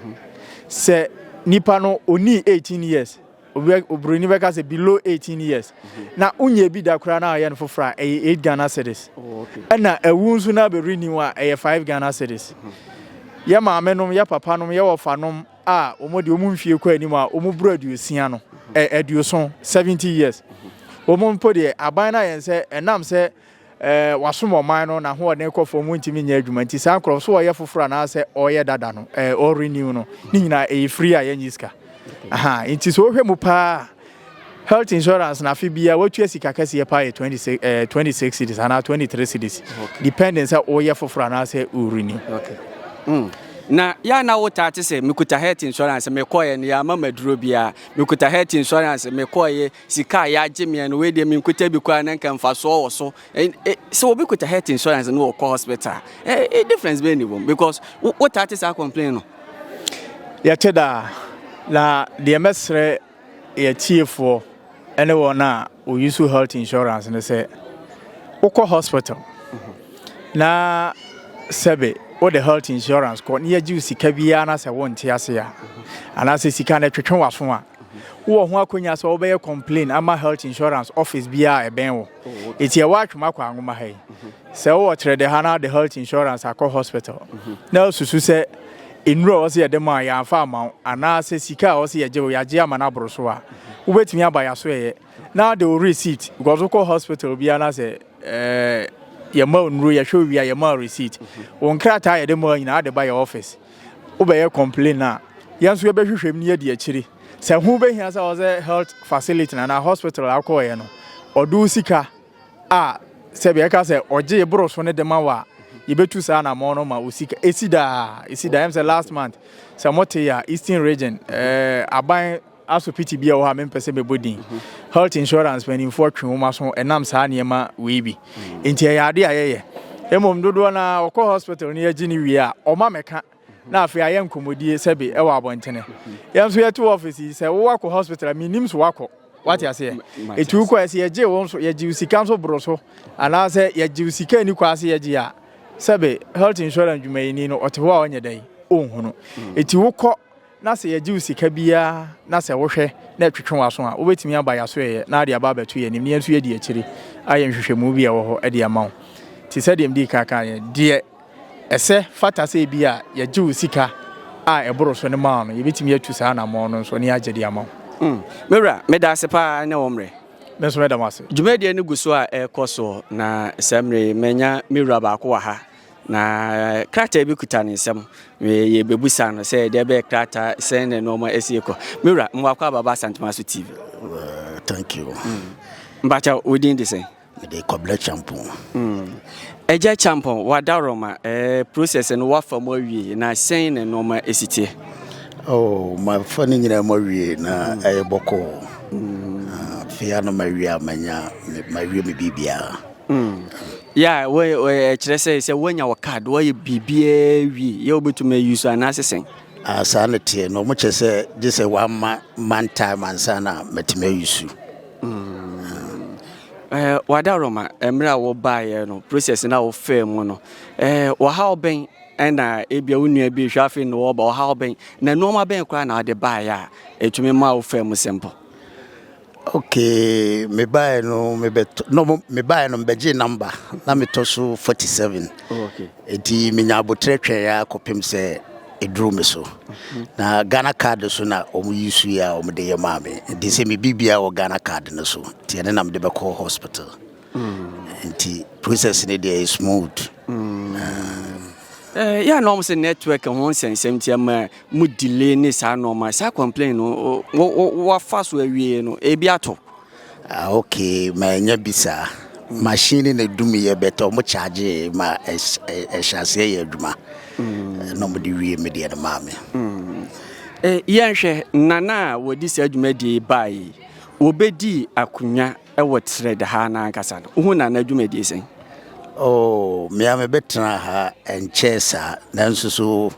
Sɛ nipa no ɔnii 18 years, oburoni bɛka sɛ below 18 years, na wonyɛ bi da koraa na ɔyɛ no foforɔ a, ɛyɛ 8 Ghana cedis. Ɛna ɛwu nso na bɛ renew a, ɛyɛ 5 Ghana cedis. Yɛ maame nom, yɛ papa nom, yɛ wɔfa nom a wɔn de wɔn mfie kɔ anim a wɔn buru 60 no, 70, 70 years, wɔn mpo deɛ aban no ayɛ sɛ ɛnam sɛ wasom ɔman no na ahoɔden kɔ fam, ntumi nyɛ adwuma, nti saa nkorɔfo so ɔyɛ foforɔ anaasɛ ɔyɛ dada no, ɔrenew no ne nyinaa ɛyɛ free a yɛnyi sika. Aha nti sɛ wohwɛ mu paa, health insurance na afe biara watua sika kɛseɛ paa yɛ 26 26 cedis anaa 23 cedis, depending sɛ woyɛ foforɔ anaasɛ worenew. Okay. Na yɛ na wotaa te sɛ mekuta health insurance, mekɔɛ no yɛama maduro biara, mekuta health insurance, mekɔɛ sika a yɛagye meɛ no, wei deɛ menkuta bi koraa na nka mfasoɔ wɔ so. Sɛ obi kuta health insurance no wɔkɔ hospital, difference bɛɛ ni wɔ mu? Because wotaa te saa complain no. Yɛte daa, na deɛ mɛsrɛ yɛtiefoɔ ne wɔn a wɔuse health insurance no sɛ wokɔ hospital na sɛbe wode health insurance kɔ na yɛgye wo sika biara na sɛ wonte ase a anaasɛ sika no ɛtwetwe w'aso a, wowɔ ho akonnwa sɛ wobɛyɛ complain ama health insurance office biara a ɛbɛn wo. Ɛti ɛwɔ Atwoma kɔ Anwoma ha yi, sɛ wowɔ Kyerɛdɛ ha na wode health insurance akɔ hospital na wosusu sɛ nnuro a wɔsɛ yɛde ma a yɛamfa ama wo anaasɛ sika a wɔsɛ yɛgye wo yɛagye ama no aboro so a, wobɛtumi aba yɛaso ɛyɛ na wode wo receipt, because wokɔ hospital biara na sɛ yɛma wo nnuro, yɛhwɛ wo wie a yɛma wo receipt, wo nkrataa a yɛde ma wo nyinaa wode ba yɛ office wobɛyɛ complain a, yɛn nso yɛbɛhwehwɛ mu na yɛdi akyiri sɛ ho bɛhia sɛ wɔsɛ health facility na anaa hospital a wokɔɔyɛ no ɔde wo sika a sɛbi ɛka sɛ ɔgye boro so ne de ma wo a, yɛbɛtu saa anammɔn no ma wo sika. Ɛsi daa, ɛsi daa. Ɛm sɛ last month sɛ mote a, Eastern Region aban asopiti bi a ɛwɔ hɔ a mempɛ sɛ mɛbɔ din, health insurance mpanimfoɔ twe wɔn aso ɛnam saa nneɛma wei bi. Nti ɛyɛ ade a yɛyɛ. Mmom dodoɔ no a ɔkɔ hospital no yɛgye ne wie a, ɔma mɛka na afei ayɛ nkɔmmɔdie sɛbi ɛwɔ abɔntene. Yɛn nso yɛte office yi sɛ wowɔ akɔ hospital a mennim so wakɔ wate aseɛ ɛti wokɔ ɛsɛ yɛgye wo nso, yɛgye wo sika nso boro so anaasɛ yɛgye wo sika ani kɔ ase yɛgye a, sɛbe health insurance dwumayɛni no ɔte hɔ a ɔnyɛ dɛn ɔnhunu. Ɛti wokɔ na sɛ yɛgye wo sika biara na sɛ wohwɛ na ɛtwetwe w'aso a, wobɛtumi aba yɛaso ɛyɛ na ade aba abɛto yɛn anim na yɛn nso yɛdi akyiri ayɛ nhwehwɛmu bi a ɛwɔ hɔ de ama wo. Nti sɛdeɛ mede ka ka yɛ deɛ ɛsɛ fata sɛ ebi a yɛgye wo sika a ɛboro so no ma wo no, yɛbɛtumi atu saa anammɔn no nso ne yɛagye de ama wo. Me wura, meda ase paa ne wo mmerɛ. Me nso mɛda mo ase. Dwumadie no gu so a ɛrekɔ soɔ, na saa mmerɛ yi manya me wura baako wɔ ha na krataa bi kuta ne nsam. Yɛbɛbusa no sɛ deɛ ɛbɛyɛ krataa sɛn na nneɛma asi kɔ. Me wura, mwakɔ ababa Asantema so TV. Thank you. Mbakyɛ, wo din de sɛn? Mede Kɔblɛ Champon. Ɛgya Champon, wadaroma process no wafa mu awie na sɛn na nneɛma asi teɛ? Oh, mafa no nyinaa mu awie na ɛyɛ bɔkɔɔ. Afei a na mawie a manya mawie me biribiara. Yeah, ɛkyerɛ sɛ woanya wɔ card, woayɛ biribiara wie, yɛ wobɛtumi ayi so anaasɛ sɛn? Ah, saa na teɛ no, ɔmo kyerɛ sɛ gye sɛ wama man time ansa na matumi ayi so. Wadaroma, mmerɛ a wobaeɛ no, process no a wofaa mu no, wɔhaw bɛn Ɛna ebia wo nua bi rehwɛ afei na ɔreba, ɔhaw bɛn na nneɛma bɛn koraa na wode baeɛ a ɛtumi maa wo faa mu simple? Okay, mebaeɛ no mebɛtɔ no mebaeɛ no mebɛgyee number na metɔ so 47. Oh, okay. Enti menya abotrɛ twɛn ara kɔpem sɛ ɛduru me so. Na Ghana card so na wɔn yi so yi a wɔn de yɛ maa me. Nti sɛ me biribiara wɔ Ghana card no so. Nti ɛno na mede bɛkɔ hospital. Nti process no deɛ ɛyɛ smooth. Eh, yɛ na wɔn sɛ network ho nsɛnsɛm nti ama mu delay ne saa nneɛma saa complain no wafa so awie no ebi ato. Ah, okay, manya bi saa. Machine no na ɛdum yɛ bɛtɛ ɔmo charge ma ɛhyɛ aseɛ yɛ adwuma. Na ɔmo de wie me deɛ no maa me. Eh, yɛnhwɛ nana a wɔdi saa dwumadie yi baa yi, wɔbɛdii akonnwa wɔ Trɛd ha no ankasa no, wohu nana dwumadie sɛn? Oh, me a mebɛtena ha ɛnkyɛɛ saa, nanso so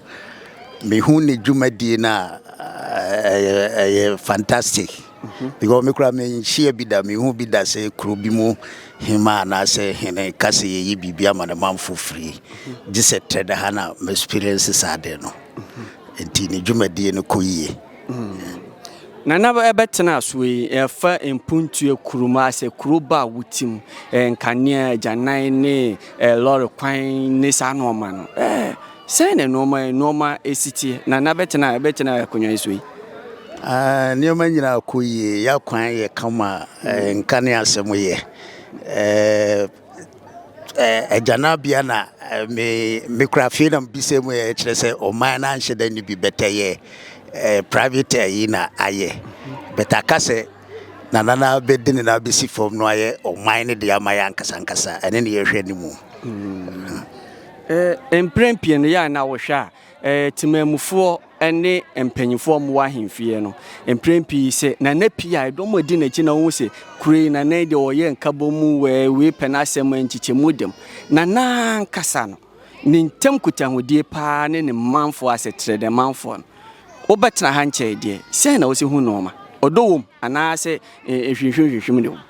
mehu ne dwumadie no a ɛyɛ ɛyɛ fantastic. Because me koraa menhyia bi da, mehu bi da sɛ kuro bi mu hema anaasɛ hene ka sɛ yɛyi biribi ama ne manfo firi. Gye sɛ Trɛd ha na ma experience saa adeɛ no. Nti ne dwumadie no kɔ yie. Nana bɛtena so yi, ɛfa mpuntuo kurom a sɛ kuro ba a wotim, nkanea, agyanan ne lɔre kwan ne saa nnoɔma no. Sɛn na nnoɔma nnoɔma esi teɛ? Nana bɛtena bɛtena akonnwa yi so yi. Ah, nneɛma nyinaa kɔ yie. Y'akwan yɛ kama, nkanea asɛm yɛ. Agyananbea na me me kura afei na mebisa mu yɛ kyerɛ sɛ ɔman no anhyɛ da ne bi bɛtɛ yɛ private ayi na ayɛ bɛtɛ aka sɛ nana na bɛdi ne na bɛsi fam no ayɛ ɔman no de ama yɛ ankasa ankasa ɛne ne yɛhwɛ ne mu. Mprɛn pii no yɛ a na wohwɛ a Temanmufoɔ ne mpanyimfoɔ a wɔwɔ ahemfie no, mprɛn pii sɛ nana pii a ɛdɔm a ɛdi n'akyi na wɔhu sɛ kuro yi nana yi deɛ ɔyɛ nkabom wɔ wei pɛ n'asɛm nkyekyɛmu dɛm. Nana ankasa no, ne ntam nkutahodie paa ne ne manfoɔ asetrɛ ne manfoɔ no. Wobɛtena ha nkyɛe deɛ, sɛn na wosi hu nnoɔma? Ɔdɔ wom anaasɛ nhwinhwim nhwinhwim na ɛwom?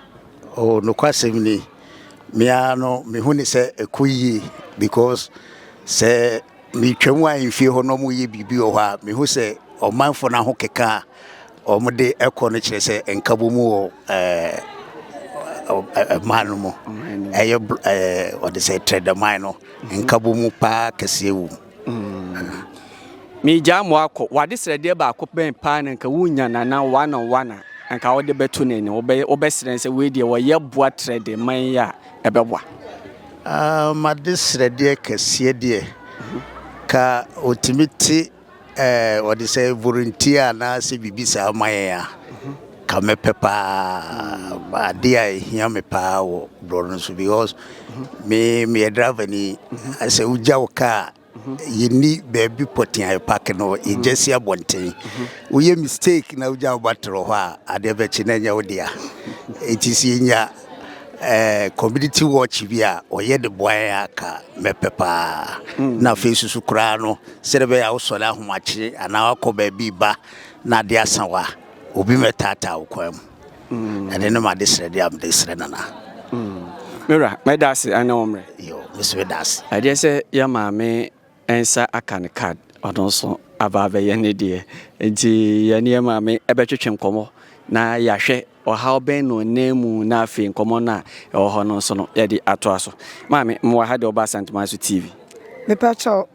Oh, nokwasɛm ni, me ara no mehu ne sɛ ɛkɔ yie because sɛ Metwam wɔ ahemfie hɔ na wɔreyɛ biribi wɔ hɔ a, mehu sɛ ɔmanfoɔ no ahokeka a wɔde kɔ no kyerɛ sɛ nkabom wɔ ɛman no mu. Ɛyɛ wɔde sɛ trɛdɛman no, nkabom paa kɛseɛ wɔ mu. Megyaa mo akɔ. W'ade srɛdeɛ baako bɛn paa na nka wonya nana one on one a nka wode bɛto n'anim? Wobɛsrɛ no sɛ wei deɛ wɔyɛ boa trɛdɛman yi a ɛbɛboa? Ah, m'adesrɛdeɛ kɛseɛ deɛ, ka ɔtumi te eh, ɔde sɛ volunteer anaasɛ biribi saa ma yɛn a, ka mɛpɛ paa. Adeɛ a ɛhia me paa wɔ borɔ no so because me meyɛ driver ni, sɛ wogya wo kaa Yɛnni baabi pɔtee a yɛpake no, yɛgya si abɔnten. Woyɛ mistake na wogya wo battery wɔ hɔ a, adeɛ bɛkye na ɛnyɛ wo dea. Enti sɛ yɛnya eh, community watch bi a ɔyɛ de boa yɛn a ka mɛpɛ paa. Na afei susu koraa no, sɛdeɛ ɛbɛyɛ a wosɔre ahomakye anaa wakɔ baabi ba na adeɛ asa wo a, obi mmɛtaataa wo kwan mu. Ɛno ne m'adesrɛdeɛ a mede srɛ Nana. Me wura, mɛda ase ɛne wo mmerɛ. Yo, me nso meda ase. Ɛdeɛ sɛ yɛ maame nsa aka ne card, ɔno nso aba abɛyɛ ne deɛ. Nti yɛne yɛ maame ɛbɛtwetwe nkɔmmɔ na yɛahwɛ ɔhaw bɛn na ɔnam mu na afei nkɔmmɔ no a ɛwɔ hɔ no nso no yɛde atoa so. Maame, mewɔ ha deɛ ɔba Asanteman so TV. Mepakyɛw,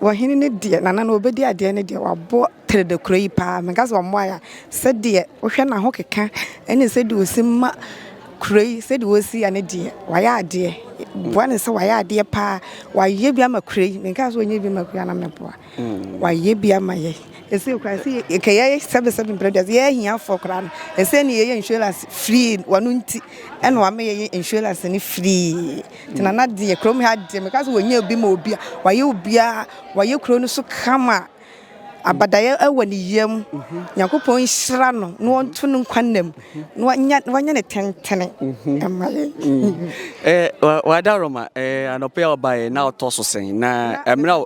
Ɔhene no deɛ, Nana no ɔbɛdi adeɛ no deɛ, wabɔ trɛdɛ kuro yi paa. Menka sɛ ɔmmoa yɛ a, sɛdeɛ wohwɛ n'ahokeka ne sɛdeɛ ɔsi ma kuro yi, sɛdeɛ ɔsi yɛ no deɛ, wayɛ adeɛ. Boa no sɛ wayɛ adeɛ paa. Wayɛ bi ama kuro yi. Menka sɛ ɔnyɛ bi ma kuro yi anaa meboa. Wayɛ bi ama yɛ. Ɛsɛ koraa sɛ yɛ kɛyɛ sɛbesɛbe mprɛ deɛ yɛ ahiafoɔ koraa no, ɛsɛ ne yɛyɛ insurance free. Wɔno nti ɛna wama yɛyɛ insurance no free. Nti Nana deɛ kurom ha deɛ meka sɛ wɔnyɛ obi ma obi a wayɛ obiara wayɛ kuro no so kama abadaeɛ wɔ ne yam Nyankopɔn nhyira no na ɔnto no nkwa nna mu na wanya wanya ne tentene ɛma yɛ. Eh, wada Roma eh, anɔpɛ a ɔbaeɛ na ɔtɔ so sɛn na ɛmmerɛ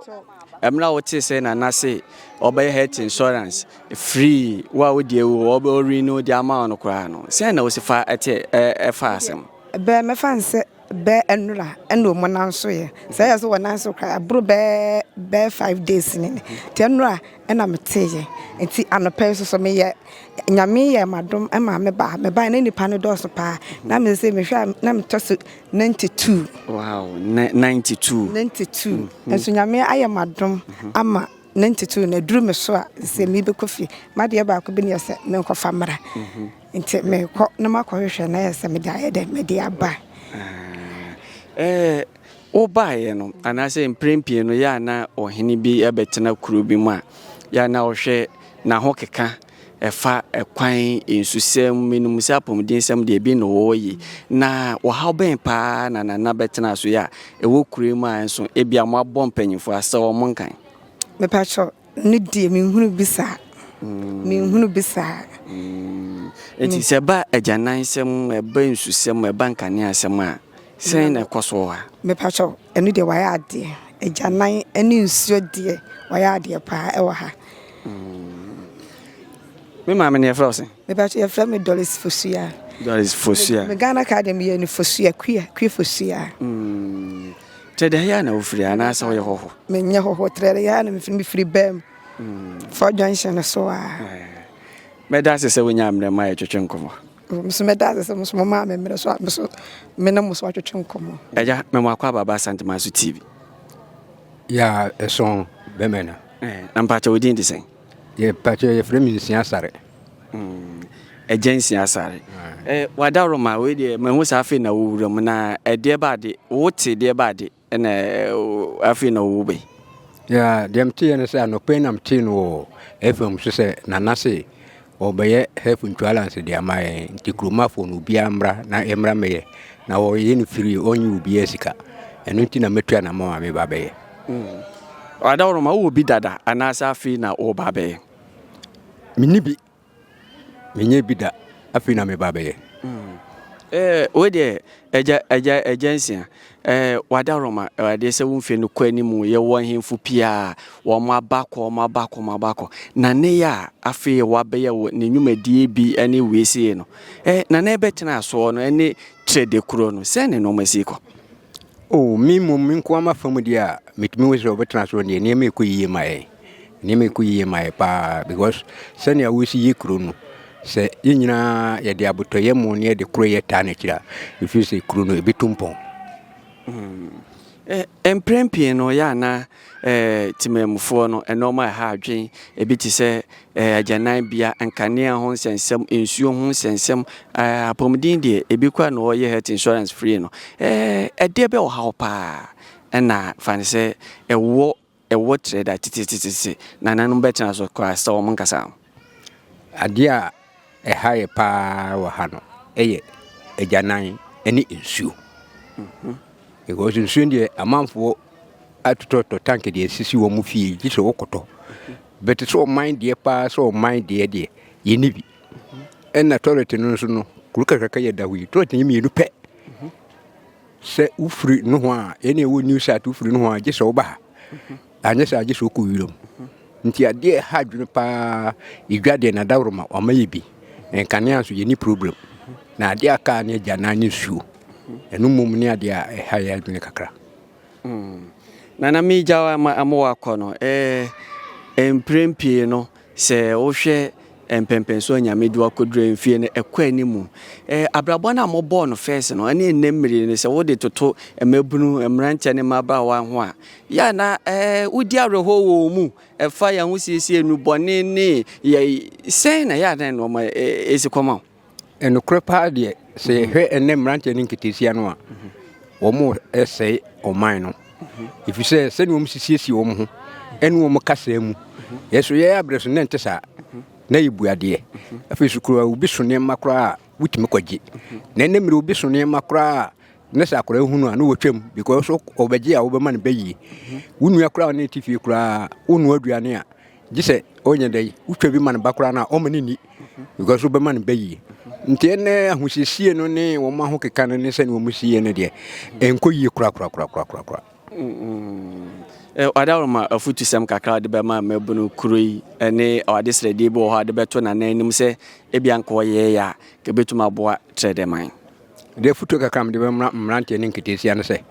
ɛmmerɛ a wotee sɛ Nana se ɔbɛyɛ health insurance free wo a wodi awu ɔbɛ ɔrenew de ama wo no koraa no sɛn na wosi fa ɛte ɛfa asɛm. Bɛɛ mɛfa no sɛ. bɛɛ ɛnora ɛna ɔmo nan so yɛ. Sɛ ɛyɛ sɛ wɔnan so koraa aboro bɛɛ bɛɛ 5 days ni. Nti ɛnora ɛna meteeɛ. Nti anɔpa yi nso so meyɛ Nyame yɛ m'adom ɛma me ba. Mebaeɛ na nipa no dɔɔso paa. Na me sɛ mehwɛ a na metɔ so 92. Wow, 92. 92. Nso Nyame ayɛ m'adom ama 92 na aduru me so a sɛ mebɛkɔ fie. M'adeɛ baako bi ne yɛ sɛ menkɔfa mmra. Nti mekɔ na makɔhwehwɛ na yɛ sɛ mede ayɛ dɛ mede aba. Wobaeɛ no anaasɛ mprɛn pii no yɛ a na ɔhene bi bɛtena kuro bi mu a yɛ a na ɔhwɛ n'ahokeka ɛfa ɛkwan, nsusɛm, menim sɛ apɔmudensɛm deɛ ebi na ɔwɔ yi. Na ɔhaw bɛn paa na Nana bɛtena so yi a ɛwɔ kuro yi mu a nso ebia moabɔ mpanyinfoɔ asɛ wɔn nkan? Mepakyɛw, ne deɛ menhunu bi saa. Menhunu bi saa. Nti sɛ ɛba agyanan-sɛm, ɛba nsusɛm, ɛba nkaneasɛm a, sɛn na ɛkɔ so wɔ ha? Mepakyɛw, ɛno deɛ wayɛ adeɛ. Agyanan ne nsuo deɛ wayɛ adeɛ paa ɛwɔ ha. Me maame no yɛfrɛ wo sɛn? Mepakyɛw, yɛfrɛ me Doris Fosua. Doris Fosua. Me Ghana card deɛ meyɛ no Fosua, Kua, Kua Fosua. Trɛdɛ ha yi ara na wofiri anaasɛ woyɛ hɔho? Menyɛ hɔho, Trɛdɛ yi ara na mefiri, mefiri Bam. Four Junction no so a. Mɛda ase sɛ wonyaa mmerɛ ma yɛtwetwe nkɔmmɔ. Me nso mɛda ase sɛ mo nso momaa me mmerɛ so a me nso me ne mo so atwetwe nkɔmmɔ. Agya, mema wakɔ aba aba Asantemanso TV. Ya ɛsɔn bɛmɛ na. Na mpakyɛ wo din de sɛn? Yɛ mpakyɛ yɛfrɛ me Nsia Asare. Agya Nsia Asare. Eh, wadaworoma wei deɛ mahu sɛ afei na wowura mu na ɛdeɛ ba ade, wote deɛ ba ade ɛna afei na wowu bɛyi. Ya deɛ meteeɛ no sɛ anɔpa yi na metee no wɔ FM so sɛ Nana se ɔbɛyɛ health insurance de ama yɛn nti kuromafoɔ no obiara mmra na yɛmmra mmɛyɛ na ɔyɛ no free ɔnnye obiara sika ɛno nti na mɛtu anamɔn a meba abɛyɛ. Adaworoma wowɔ bi dada anaasɛ afei na woreba abɛyɛ? Menni bi. Menyɛɛ bi da, afei na mereba abɛyɛ. Eh, wei deɛ, agya, agya, agya nsia. Eh, wadaworoma, adeɛ sɛ wo mfie no kɔ anim, yɛwɔ ahemfo pii a wɔn aba kɔ, wɔn aba kɔ, wɔn aba kɔ. Na ne yɛ a, afei wabɛyɛ wɔ ne nnwumadie bi ne wei sei no. Eh, na ne bɛtena soɔ no, ne trɛde kuro no, sɛn ne nneɛma si kɔ? Oh, me mmom, me nko ara m'afa mu deɛ a, metumi hu sɛ wɔbɛtena so deɛ nneɛma ɛkɔ yie ma yɛn. Nneɛma ɛkɔ yie ma yɛn paa because sɛnea wɔsi yɛ kuro no, sɛ yɛn nyinaa yɛde abotɔyam ne yɛde koroyɛ taa n'akyiri a, ɛfiri sɛ kuro no ɛbɛtu mpɔn. Mm. Eh, mprɛn pii no, yɛ a na eh, temanmufoɔ no, nnoɔma a ɛha adwen, ebi te sɛ eh, agyananbea, nkanea ho nsɛnsɛm, nsuo ho nsɛnsɛm, eh, apɔmuden deɛ, ebi koraa na wɔyɛ health insurance free no. Eh, ɛdeɛ bɛ ɔhaw paa ɛna fa no sɛ ɛwɔ ɛwɔ trɛ da tetetetete nananom bɛtena so koraa sɛ wɔn nkasa ho. Adeɛ a ɛha yɛ paa wɔ ha no yɛ agyanan ne nsuo. Because nsuo deɛ amanfoɔ atotɔtɔ tank deɛ asisi wɔn fie gye sɛ wokɔtɔ. But sɛ ɔman deɛ paa sɛ ɔman deɛ deɛ yɛnni bi. Ɛna toilet no nso no kuro kakraka yɛ da hɔ yi toilet no mmienu pɛ. Sɛ wofiri nohoa a yɛne ɛwɔ new site wofiri nohoa a gye sɛ woba ha. Anyɛ saa gye sɛ wokɔ wiram. Nti adeɛ a ɛha adwene paa, edwa deɛ n'adaworoma wama yɛ bi. Nkanea nso yɛnni problem. Na adeɛ a aka ne agyanan ne nsuo. Ɛno mmom ne adeɛ a ɛha yɛ adwene kakra. Nana megya wo ama ama wakɔ no eh, mprɛn pii no Sɛ wohwɛ mpɛnpɛnso a Nyame de wo akɔduru mfie no, ɛkɔ anim. Eh, abrabɔ no a mobɔɔ no first no, ɛne ɛnnɛ mmere no, sɛ wode toto mmabunu, mmeranteɛ ne mmabaawa ho a, yɛ a na eh, wodi awerɛhoɔ wɔ wɔn mu. Ɛfa yɛn ahosiesie, nnubɔne ne yɛ, sɛn na yɛ a na nnoɔma ɛsi kɔma wo? Nokorɛ paa deɛ, sɛ yɛhwɛ ɛnnɛ mmeranteɛ ne nketeesia no a, wɔresɛe ɔman no. Ɛfiri sɛ sɛdeɛ wɔn sisiesie wɔn ho ɛne wɔn kasaa mu. Yɛso yɛyɛ abrɛ so na ɛnte saa. Na yɛbu adeɛ. Afei so koraa obi so nneɛma koraa a wotumi kɔgye. Na ɛnnɛ mmerɛ obi so nneɛma koraa a na sɛ akwadaa hu no a na wɔtwam because ɔbɛgye a wobɛma no bɛyie. Wo nua koraa a ɔne te fie koraa wonoa aduane a gye sɛ ɔnyɛ dɛ wotwa bi ma no ba koraa no a ɔma no nni because wobɛma no bɛyie nti ɛnɛ ahosiesie no ne wɔn ahokeka no ne sɛne wɔn sie no deɛ ɛnkɔ yie korakorakorakorakora. Ɔdaworoma afutusɛm kakra a ɔde bɛma mmabunu kuro yi ne adesrɛdeɛ bi wɔ hɔ a ɔde bɛto nana anim sɛ ebia nka ɔyɛeɛ a nka ɛbɛtumi aboa Trɛdɛman. Mede afotuo kakra a mede bɛma mmeranteɛ ne nketeesia no sɛ,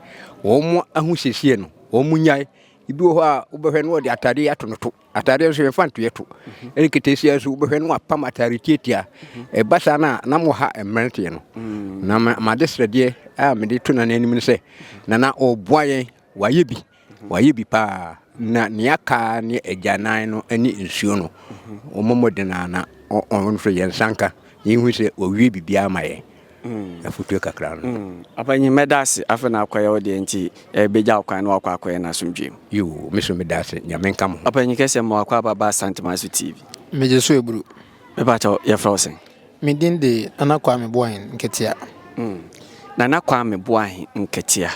wɔn ahosiesie no, wɔn nyae. Ebi wɔ hɔ a, wobɛhwɛ no wɔde atadeɛ ato no to. Atadeɛ nso yɛmfa ntoyɛ to. Ɛne nketeesia nso wobɛhwɛ no wapam atade tiatia. Ɛba saa no a, na moha mmeranteɛ no. Na m'adesrɛdeɛ a mede to Nana anim ne sɛ, Nana ɔreboa yɛn, wayɛ bi. Wayɛ bi paa. Na nea aka ne agyanan no ne nsuo no. Wɔmmɔ mmɔden a na wɔn nso yɛn nsa nka. Na yɛhu sɛ wɔwie biribiara ma yɛn. Afotuo kakra no. Ɔpanyin, mɛda ase. Afei na akɔyɛ wo deɛ nti bɛgya wo kwan na wakɔ akɔyɛ no asomdwoeɛ mu. Yoo, me nso meda ase. Nyame nka mo ho. Ɔpanyin kɛseɛ, ma wakɔ aba ba Asanteman so TV. Megye so aburu. Mepa kyɛw, yɛfrɛ wo sɛn? Me din de Nana Kwame Boahen Nketea. Nana Kwame Boahen Nketea.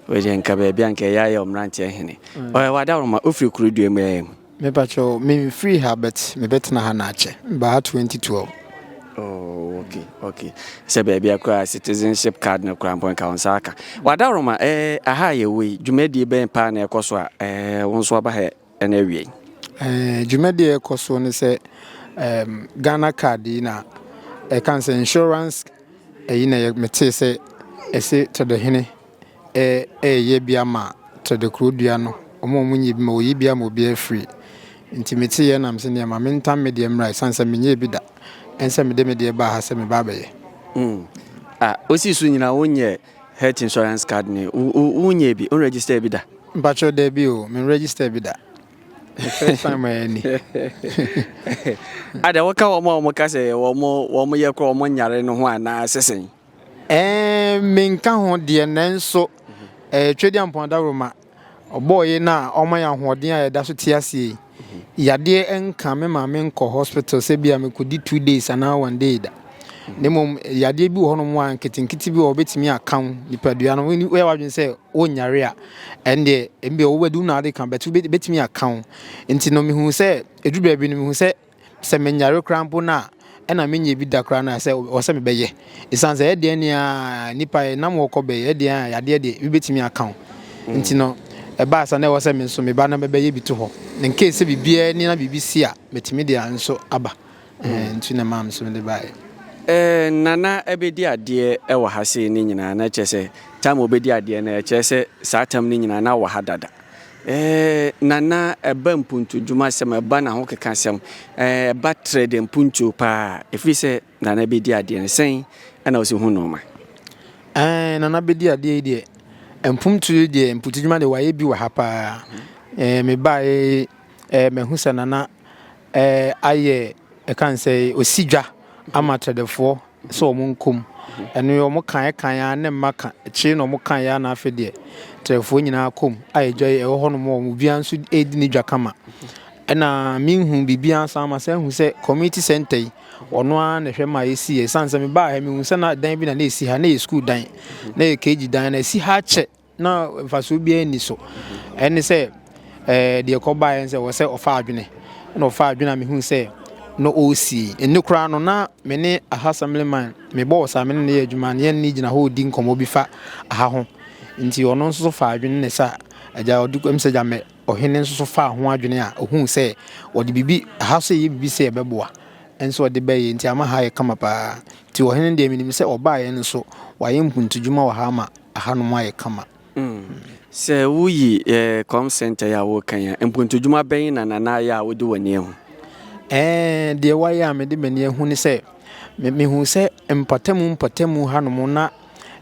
Wei deɛ nka baabi a nka ɛyɛ ayɛ ɔmmeranteɛ hene. Ɔyɛ w'adaworoma, wofiri kuro dua mu ɛɛ mu? Mepa kyɛw, me mfiri ha but mebɛtena ha na akyɛ. Mebaa ha 2012. Oh, okay, okay. Sɛ baabi a koraa citizenship card no koraa mpo nka wo nsa aka. W'adaworoma, ɛɛ aha a yɛwɔ yi, dwumadie bɛn paa na ɛkɔ so a ɛɛ wo nso aba ha ɛna awiei? Ɛɛ dwumadie a ɛkɔ so ne sɛ ɛɛm Ghana card yi na ɛka sɛ insurance ɛyi na metee sɛ ɛse Tɛdɛhene ɛɛyɛ bi ama Tɛdɛ kuro dua no wɔn a wɔnyɛ bi ma wɔyi bi ama obiara free nti meteeɛ na mese neɛ ma mentam me deɛ mmra ɛsiane sɛ menyɛɛ bi da ɛnsɛ mede me deɛ baa ha sɛ meba abɛyɛ. Mm. Ah, osi so nyinaa wonyɛ health insurance card ni wonyɛ bi, wonregister bi da? Mpakyɛw daabi o, menregister bi da. The first time a ni. Ada woka wɔn a wɔka sɛ wɔn wɔn yɛ korɔ wɔn nyare no ho anaa sɛ sɛn? Ɛɛ menka ho deɛ nanso ɛɛ Twedeampɔn Adaworoma ɔbɔɔ yɛn a ɔma yɛn ahoɔden a yɛda so te aseɛ yi. Yadeɛ nka me maame nkɔ hospital sɛ bi a mekɔdi 2 days anaa one day da. Na mmom yadeɛ bi wɔ hɔnom a nketenkete bi wɔ hɔ bɛtumi aka wo nipadua no woyɛ w'adwene sɛ wonyare a ɛndeɛ ebi wobɛdu na ade ka but bɛtumi aka wo. Nti no mehu sɛ ɛduru baabi no mehu sɛ sɛ menyare koraa mpo no a ɛna menyɛ bi da koraa no a sɛ wɔ sɛ mebɛyɛ. Ɛsiane sɛ ɛdeɛn ne a nipa nam wɔkɔ bɛyɛ ɛdeɛn a yadeɛ deɛ bi bɛtumi aka wo. Nti no ɛbaa sa na ɛwɔ sɛ me nso meba na mɛbɛyɛ bi to hɔ. In case sɛ biribiara ni na biribi si a metumi de nso aba. Nti na maa me nso mede baeɛ. Nana ɛbɛdi adeɛ wɔ ha sei ne nyinaa na kyerɛ sɛ tam a ɔbɛdi adeɛ no ɛkyerɛ sɛ saa tam no nyinaa na wɔ ha dada. Nana ɛba mpuntudwuma sɛm ɛba n'ahokeka sɛm ɛba trɛ de mpuntuo paa ɛfiri sɛ Nana bɛdi adeɛ no sɛn ɛna ɔsi hu nnoɔma? Nana bɛdi adeɛ yi deɛ mpuntuo yi deɛ mpuntudwuma deɛ wayɛ bi wɔ ha paa. Mebaeɛ mahu sɛ Nana ayɛ ɛka n sɛ ɔsi dwa ama trɛdɛfoɔ sɛ wɔn nkɔm. Ɛno yɛ wɔn kan kan ara ne mma ka akyire na wɔn kan yɛ na afei deɛ trɛdɛfoɔ nyinaa kɔm a edwa yi ɛwɔ hɔnom a wɔn obiara nso redi ne dwa kama. Ɛna mehu biribiara san ma sɛ hu sɛ community center yi ɔno ara na ɛhwɛ ma yɛsi yɛ. Ɛsiane sɛ mebaa ha mehu sɛ na dan bi na na ɛsi ha na ɛyɛ school dan na ɛyɛ KG dan na ɛsi ha kyɛ na mfasoɔ biara nni so. Ɛne sɛ deɛ ɛkɔbaeɛ sɛ wɔ sɛ ɔfa adwene na ɔfa adwene a mehu sɛ na ɔresie. Ɛnne koraa no na me ne aha assemblyman mebɔ wɔ saa me ne no yɛ adwuma ne yɛne no gyina hɔ redi nkɔmmɔ bi fa aha ho. Nti ɔno nso so fa adwene ne sa agya ɔde ɛm sɛ gya mɛ ɔhene nso so faa ho adwene a ohuu sɛ wɔde biribi aha sɛ yɛ biribi sɛ ɛbɛboa nso ɔde bɛyɛ nti ama ha yɛ kama paa. Nti ɔhene deɛ menim sɛ ɔbaeɛ no nso wayɛ mpuntudwuma wɔ ha ama ahanom ayɛ kama. Sɛ woyi com center yi a woreka yi a, mpuntudwuma bɛn na Nana ayɛ a wode w'ani ahu? Ɛɛ, deɛ wayɛ a mede m'ani ahu ne sɛ, mehu sɛ mpɔtamu mpɔtamu hanom na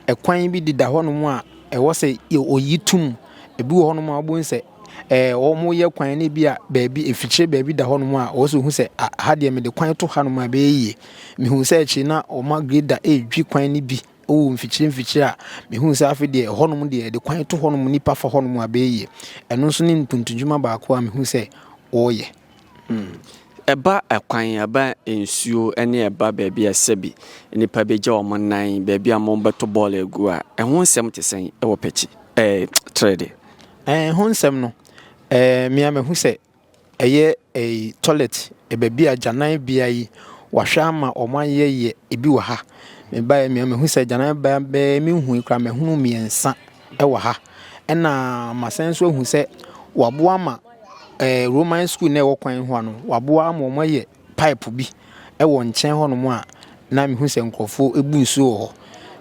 ɛkwan bi deda hɔnom a ɛwɔ sɛ ɔyi tom. Ebi wɔ hɔnom a wobɛhu sɛ ɛɛ wɔyɛ kwan no bi a baabi efikyire baabi da hɔnom a ɛwɔ sɛ ohu sɛ ha deɛ mede kwan to hanom a ɛbɛyɛ yie. Mehu sɛ akyire na wɔma grader redwi kwan no bi wɔ mfikyire mfikyire a mehu sɛ afei deɛ ɛhɔnom deɛ yɛde kwan to hɔnom nipa fa hɔnom a ɛbɛyɛ yie. Ɛno nso ne mpuntudwuma baako a mehu sɛ wɔreyɛ. Ɛba ɛkwan, ɛba nsuo ne ɛba baabi a sɛbi nnipa bɛgya wɔn nan, baabi a wɔbɛto bɔɔl agu a, ɛho nsɛm te sɛn wɔ Pɛkyi, ɛɛ Trɛde? Ɛho nsɛm no, ɛɛ me ara mahu sɛ ɛyɛ ɛyi toilet, baabi a agyananbea yi wɔahwɛ ama wɔayɛyɛ ebi wɔ ha. Mebaeɛ me ara mahu sɛ agyananbea bɛyɛ menhui koraa mahunu mmiɛnsa wɔ ha. Ɛna masan nso ahu sɛ wɔaboa ma ɛɛ Roman school no a ɛwɔ kwan ho no, wɔaboa ama wɔayɛ pipe bi wɔ nkyɛn hɔnom a na mehu sɛ nkurɔfoɔ bu nsuo wɔ hɔ.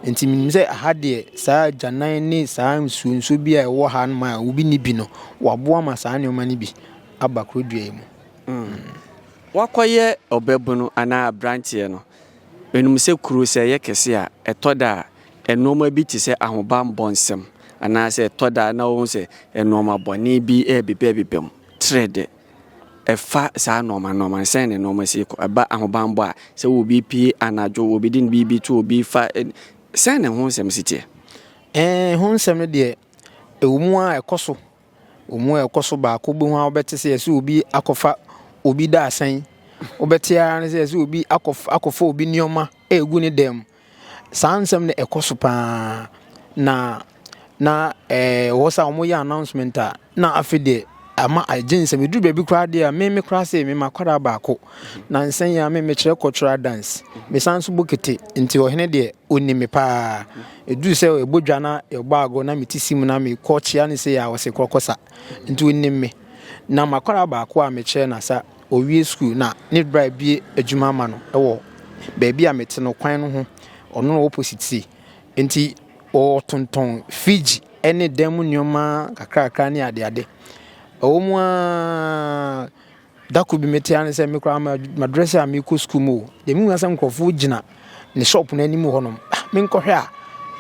Nti menim sɛ aha deɛ saa agyanan ne saa nsuo nsuo bi a ɛwɔ ha nom a obi nni bi no, waboa ma saa nneɛma no bi aba kuro dua yi mu. Woakɔyɛ ɔbabunu anaa aberanteɛ no, menim sɛ kuro sɛ ɛyɛ kɛse a, ɛtɔ da a nnoɔma bi te sɛ ahobammɔ nsɛm anaasɛ ɛtɔ da a na wohu sɛ nnoɔma bɔne bi rebebabeba mu. Kyerɛ dɛ, ɛfa saa nnoɔma nnoɔma no, sɛn na nnoɔma si kɔ? Ɛba ahobammɔ a, sɛ obi pue anadwo, obi de ne biribi to obi fa, sɛn na ɛho nsɛm si teɛ? Ɛɛ, ɛho nsɛm no deɛ, ɛwɔ mu ara ɛkɔ so. Ɛwɔ mu ara ɛkɔ so baako bi ho a wobɛte sɛ yɛsɛ obi akɔfa obi dadesɛn. Wobɛte ara ne sɛ yɛsɛ obi akɔfa obi nneɛma regu ne dan mu. Saa nsɛm no ɛkɔ so paa na na ɛɛ wɔ sɛ wɔyɛ announcement a na afei deɛ ama agye nsɛm. Ɛduru baabi koraa deɛ a me me koraa sei me m'akwadaa baako na nsɛn yi a me mekyerɛ cultural dance. Mesan nso bɔ kete nti ɔhene deɛ ɔnim me paa. Ɛduru sɛ yɛbɔ dwa na yɛbɔ agorɔ na mete si mu na mekɔ kyea no sei a ɔse kɔkɔsa nti ɔnim me. Na m'akwadaa baako a mekyerɛ no asa Ɔwie sukuu na ne bra abue adwuma ama no wɔ baabi a mete no kwan no ho, ɔno na opposite sei. Nti ɔtontɔn fridge ne dan mu nneɛma kakrakra ne adeade. Ɛwɔ mu ara da koro bi mete ara ne sɛ me koraa madrɛse a merekɔ sukuu mu o, deɛ mehu ara sɛ nkurɔfoɔ gyina ne shop no anim hɔnom. Ah, menkɔhwɛ a,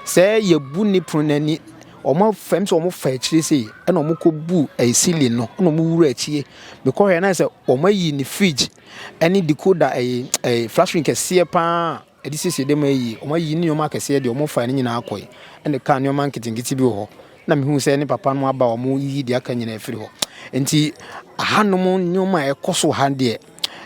sɛ yɛabu ne pono no ani, wɔafa mu sɛ wɔfa akyire sei, ɛna wɔkɔbu ɛyɛ ceiling no, ɛna wɔwura akyire. Mekɔhwɛ na ayɛ sɛ wɔayi ne fridge ne decoder ɛyi ɛyi flat screen kɛseɛ paa a ɛde siesie dɛm ayi. Wɔayi ne nneɛma akɛseɛ deɛ wɔfae ne nyinaa kɔe. Ɛna ɛkaa nneɛma nketenkete bi wɔ hɔ. Na mehuu sɛ ne papa no aba a wɔreyiyi deɛ aka nyinaa afiri hɔ. Nti ahanom nneɛma a ɛkɔ so ha deɛ,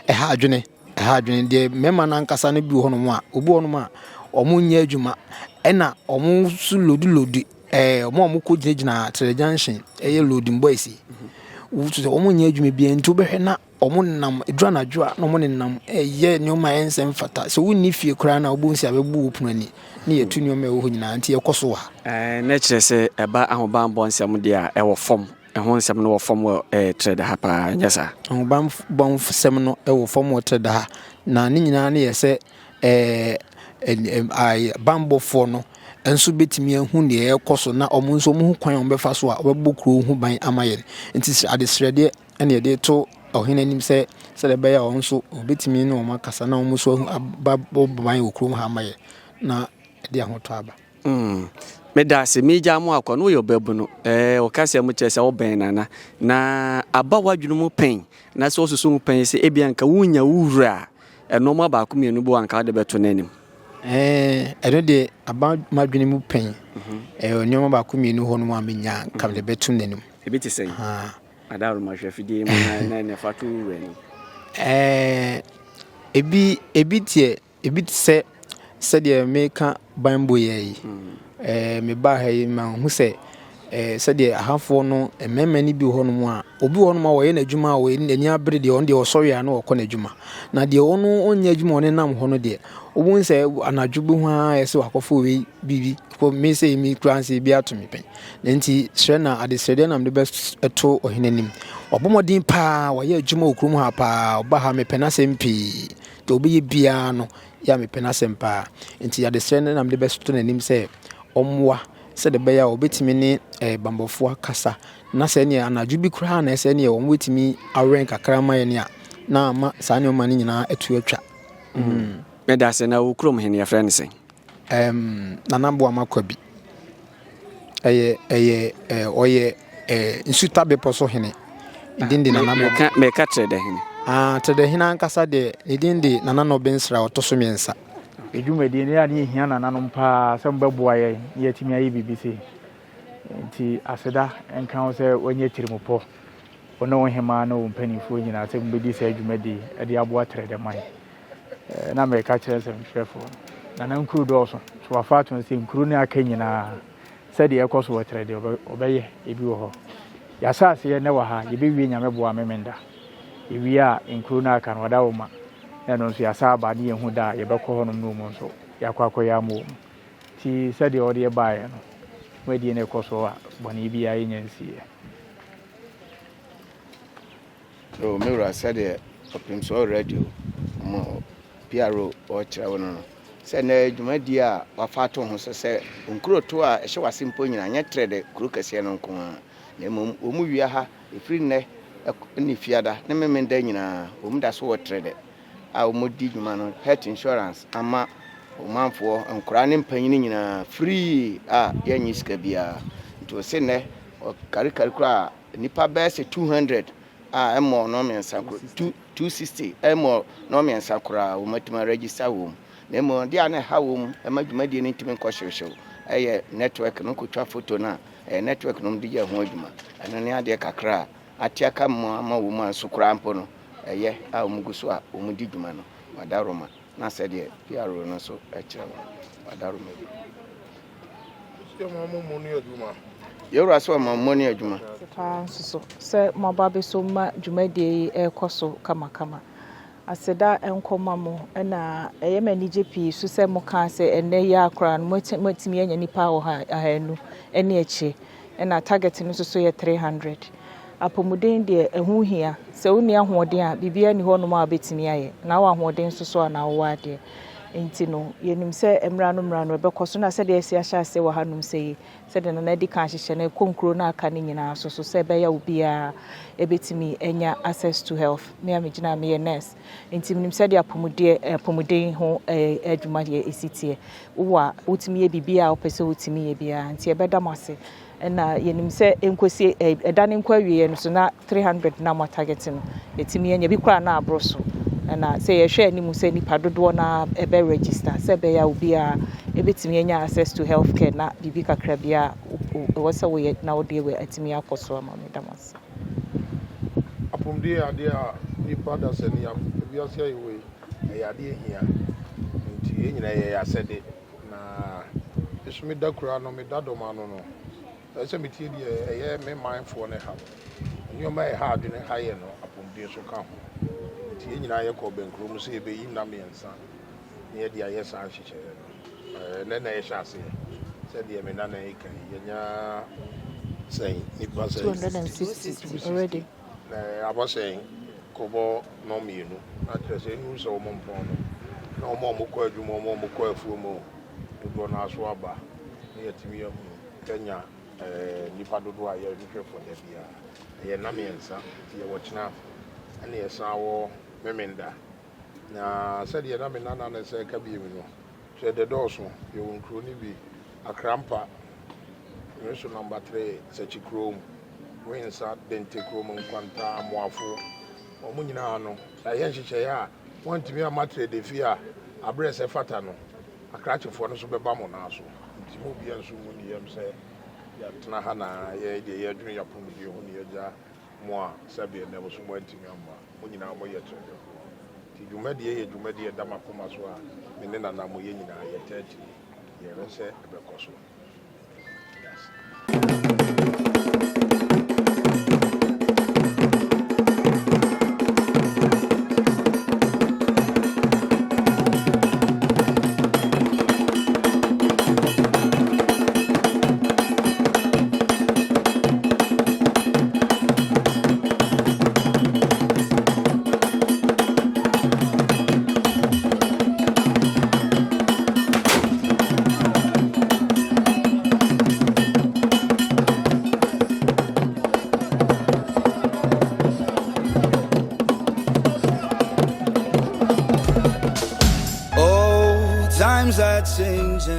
ɛha adwene. Ɛha adwene deɛ mmarima no ankasa no bi wɔ hɔnom a, obi wɔ hɔnom a wɔnyɛ adwuma ɛna wɔn nso loadilodi ɛɛ wɔn a wɔkɔ gyinagyina Akyerɛ junction ɛyɛ loading boys yi. Wotu sɛ wɔnyɛ adwuma biara nti wobɛhwɛ na wɔnam ɛduru anadwo a na wɔnenam ɛyɛ nneɛma a ɛnsɛ mfata. Sɛ wonni fie koraa no a wobɛhu sɛ abɛbu wo pono ani ne yɛtu nneɛma a ɛwɔ hɔ nyinaa nti ɛkɔ so wɔ ha. Ɛɛ na kyerɛ sɛ ɛba ahobammɔ nsɛm deɛ a ɛwɔ fam. Ɛho nsɛm no wɔ fam wɔ Trɛda ha paa, ɛnyɛ saa? Ahobammɔ nsɛm no wɔ fam wɔ Trɛda ha, na ne nyinaa no yɛ sɛ bammɔfoɔ no nso bɛtumi ahu deɛ ɛrekɔ so na wɔn nso wɔhu kwan a wɔbɛfa so a wɔbɛbɔ kuro ho ban ama yɛn. Nti adesrɛdeɛ na yɛde reto ɔhene anim sɛ sɛdeɛ ɛbɛyɛ a wɔn nso wɔbɛtumi ne wɔn akasa na wɔn nso ahu aba bɔ ban wɔ kurom ha ama yɛn na ɛde ahotɔ aba. Mm, meda ase. Meegyaa mo akɔ no, woyɛ ɔbabunu. Ɛɛ, wo kasa mu kyerɛ sɛ wobɛn Nana. Na aba w'adwene mu pɛn, anaasɛ wosusu ho pɛn sɛ ebia nka wunya wo wura a, nneɛma baako mmienu bi wɔ hɔ a anka wode bɛto n'anim? Ɛɛ, ɛno deɛ aba m'adwene mu pɛn. Ɛɛ, nneɛma baako mmienu hɔ nom a menya a, nka mede bɛto n'anim. Ebi te sɛn? Adaworoma hwɛ afidie mu na na fa to wo wura anim. Ɛɛ, ebi, ebi teɛ. Ebi te sɛ sɛdeɛ mereka banbɔ yi ara yi, mebaa ha yi mahu sɛ sɛdeɛ ahafoɔ no mmarima no bi wɔ hɔnom a, obi wɔ hɔnom a ɔyɛ n'adwuma a n'ani abere deɛ ɔno deɛ ɔsɔre a na ɔkɔ n'adwuma. Na deɛ ɔno ɔnyɛ adwuma a ɔnenam hɔ no deɛ, wobɛhu sɛ anadwo bi ho ara ayɛ sɛ wakɔfa wei biribi. Kɔ me sɛ me koraa sɛ ebi ato me pɛn. Na nti srɛ na adesrɛdeɛ na mede bɛto ɔhene anim. Wabɔ mmɔden paa, wayɛ adwuma wɔ kurom ha paa, ɔba ha mepɛ n'asɛm pii. Deɛ ɔbɛyɛ biara no, yɛ a mepɛ n'asɛm paa. Nti adesrɛ no na mede bɛto n'anim sɛ ɔmmoa sɛdeɛ ɛbɛyɛ a ɔbɛtumi ne eh, bammɔfoɔ akasa na sɛ neɛ anadwo bi koraa na ɛsɛ neɛ wɔbɛtumi awɛn kakra ma yɛn a na ama saa nneɛma no nyinaa atu atwa. Mm. Meda ase na wo kurom hene yɛfrɛ no sɛn? Um, Nana Boama Kwabi. Ɛyɛ ɛyɛ ɛɛ ɔyɛ ɛɛ Nsuta bepɔ so hene. Ne din de Nana Boama. Meka meka Trɛdɛhene. Ah, Trɛdɛhene ankasa deɛ ne din de Nana Nɔbensra ɔtɔ so mmiɛnsa. Yɛn dwumadie no, yɛ a na yɛhia nananom pa ara sɛ wɔbɛboa yɛn na yɛatumi ayɛ biribi sei. Nti aseda nka wo sɛ woanya tirimupɔ, wo ne wo hemaa ne wo mpanimfoɔ nyinaa sɛ mobɛdi saa dwumadie yi de aboa Trɛdɛman. Na mereka kyerɛ nsɛmtwerɛfoɔ no, Nana nkuro dɔɔso, so wafa ato no sɛ nkuro no aka nyinaa sɛdeɛ ɛkɔ so wɔ trɛ deɛ ɔbɛyɛ ebi wɔ hɔ. Yɛahyɛ aseɛ nnɛ wɔ ha, yɛbɛwie Nyame boa Memenda. Yɛwie a nkuro no aka no ɔda wo ma, na ɛno nso yɛasa aba ne yɛhu da a yɛbɛkɔ hɔnom ne wɔn nso yɛakɔ akɔyɛ ama wɔn. Nti sɛdeɛ ɔde baeɛ no, dwumadie no rekɔ so a bɔne biara yɛnnya nsiiɛ. Oh me wura sɛdeɛ ɔpemsoɔ radio mo PRO ɔrekyerɛ wo no no. Sɛ nnɛ dwumadie a wɔafa ato ho so sɛ nkurotoɔ a ɛhyɛ w'ase mpo nyinaa nyɛ trɛ dɛ kuro kɛseɛ no nko ara na mmom wɔn wia ha ɛfiri nnɛ ne Fiada ne Memenda nyinaa wɔn da so wɔ trɛ dɛ a wɔdi dwuma no health insurance ama ɔmanfoɔ nkoraa ne mpanyini nyinaa free a yɛnnye sika biara nti ɔse nnɛ ɔkarikari koraa nnipa bɛyɛ sɛ 200 a ɛmmɔɔ no mmiɛnsa koro 260 ɛmmɔɔ no mmiɛnsa koraa wɔn atumi aregister wɔn na mmom adeɛ a na ɛha wɔn ɛma dwumadie no ntumi nkɔ hyewhyew ɛyɛ network no kɔtwa foto no a ɛyɛ network no de yɛ ho adwuma ɛno ne adeɛ kakra a ate aka mu ama wɔn a nso koraa mpo no ɛyɛ a wɔn gu so a wɔn di dwuma no wadaroma na sɛdeɛ PRO no nso kyerɛ wɔn wadaroma bi. Yɛwura sɛ ɔma mmɔ ne adwuma. Paa nso so sɛ moaba abɛso ma dwumadie yi ɛrekɔ so kamakama. Aseda nkɔ ma mo ɛna ɛyɛ me anigye pii so sɛ mokaa sɛ ɛnnɛ yi ara koraa no moatumi anya nnipa ɔha ahanu ne akyire ɛna target no nso so yɛ 300. Apɔmuden deɛ ɛho hia. Sɛ wonni ahoɔden a biribiara nni hɔnom a wobɛtumi ayɛ. Na wowɔ ahoɔden nso so a na wowɔ adeɛ. Nti no, yɛnim sɛ mmra no mmra no ɛbɛkɔ so na sɛdeɛ yɛasi ahyɛ aseɛ wɔ hanom sɛ yi, sɛdeɛ Nana adi kan ahyehyɛ no, ɛkɔ nkuro no a aka no nyinaa so so sɛ ɛbɛyɛ a obiara ɛbɛtumi anya access to health. Me a megyina ha meyɛ nurse, nti menim sɛdeɛ apɔmudeɛ apɔmuden ho adwuma deɛ ɛsi teɛ. Wowɔ a, wotumi yɛ biribiara a wopɛ sɛ wotumi yɛ biara, nti yɛbɛda mo ase. Ɛna yɛnim sɛ ɛnkɔsi ɛda no nkɔ awieɛ no so na 300 na mo target no yɛtumi anya bi koraa na aboro so. Ɛna sɛ yɛhwɛ anim sɛ nipa dodoɔ no ara ɛbɛ register sɛ ɛbɛyɛ a obiara ɛbɛtumi anya access to health care na biribi kakra biara ɛwɔ sɛ woyɛ na wode atumi akɔ so ama me da mo ase. Apɔmuden yɛ adeɛ a nnipa dasani wiase a yɛwɔ yi ɛyɛ adeɛ ɛhia nti yɛn nyinaa ɛyɛ yɛn asɛde. Na me nso meda kuro ano, meda dɔm ano no, ɛsɛ sɛ metie deɛ ɛyɛ me manfoɔ no haw. Nneɛma a ɛha adwene ha yɛ no, apɔmuden nso ka ho. Nti yɛn nyinaa yɛkɔɔ bɛnkuro mu sɛ yɛbɛyi nna mmiɛnsa na yɛde ayɛ saa nhyehyɛeɛ no. Ɛnnɛ na yɛhyɛ aseɛ. Sɛdeɛ me nana yi ka yi, yɛanya sɛn nnipa sɛn? 260 already. Na abɔ sɛn kɔbɔ nnɔnmienu, na kyerɛ sɛ ɛnnuru sɛ wɔmpɔn no, na wɔn a wɔkɔ adwuma, wɔn a wɔkɔ afuom o, dodoɔ no ara so aba, na yɛatumi ahunu, yɛanya nnipa dodoɔ a yɛhwehwɛ for da biara. Ɛyɛ nna mmiɛnsa, nti yɛwɔ kyena, ɛna yɛsan wɔ Memenda. Na sɛdeɛ na me nana no sɛ ka bio no, kyerɛ dɛ dɔɔso, yɛwɔ nkuro no bi, Akrampa, Nweso Number 3, Sakyi Kurom, Wensa, Dente Kurom, Nkwanta, Amoafo, wɔn nyinaa no, yɛayɛ nhyehyɛeɛ a wɔantumi amma Trɛdɛfi a aberɛ sɛ fata no, akrakyefoɔ no nso bɛba mo nan so. Nti mo obiara nso mmu ne yam sɛ yɛatena ha na yɛn deɛ yɛredwene yɛn apɔmuden ho na yɛagya mo a sɛdeɛ nnɛ mo nso moantumi amma. Mo nyinaa moyɛ Trɛdɛfoɔ. Nti dwumadie yɛ dwumadie a ɛda m'akoma so a me ne Nana mo yɛn nyinaa yɛtaa akyire. Yɛhwɛ sɛ ɛbɛkɔ so.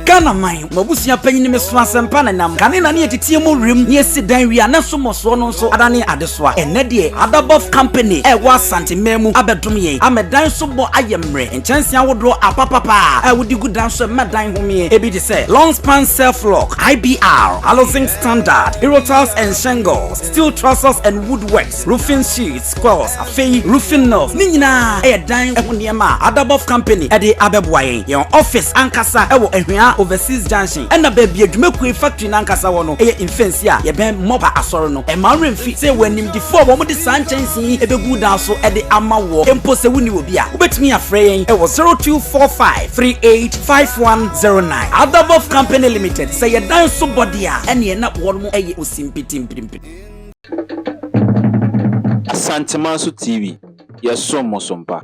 Ghana man, m'abusua panyin me so asɛmpa na nam. Kane na ne yɛteteɛ mu werɛm ne yɛsi dan wie a na so mmɔsoɔ no nso adane adesoa. Ɛnnɛ deɛ Adabɔf Company a ɛwɔ Asante man mu abɛdom yɛn ama dan so bɔ ayɛ mmerɛ. Nkyɛnsee ahodoɔ apapapa a wode gu dan so ɛma dan homeɛ. Ebi te sɛ Long Span Self Lock, IBR, Halozinc Standard, Aerotiles and Shingles, Steel Trusses and Woodworks, Roofing Sheets, Coils, afei Roofing Nails. Ne nyinaa yɛ dan ho nneɛma a Adabɔf Company de abɛboa yɛn. Yɛn office ankasa wɔ Ahwea Overseas Junction ɛna baabi a dwumakuo yi factory no ankasa wɔ no yɛ Mfɛnsi a yɛbɛn Mɔpa Asɔre no. Ɛmma wo werɛ mfi sɛ yɛwɔ animdefoɔ a wɔde saa nkyɛnsee yi bɛgu dan so de ama woɔ. Mpo sɛ wonni obi a, wobɛtumi afrɛ yɛn wɔ 0245 385109. Adabɔf Company Limited, sɛ yɛ dan so bɔ deɛ a, ɛneɛ na wɔnom yɛ osimpitimpirimpiri. Asantemanso TV, yɛsom mo so mpa.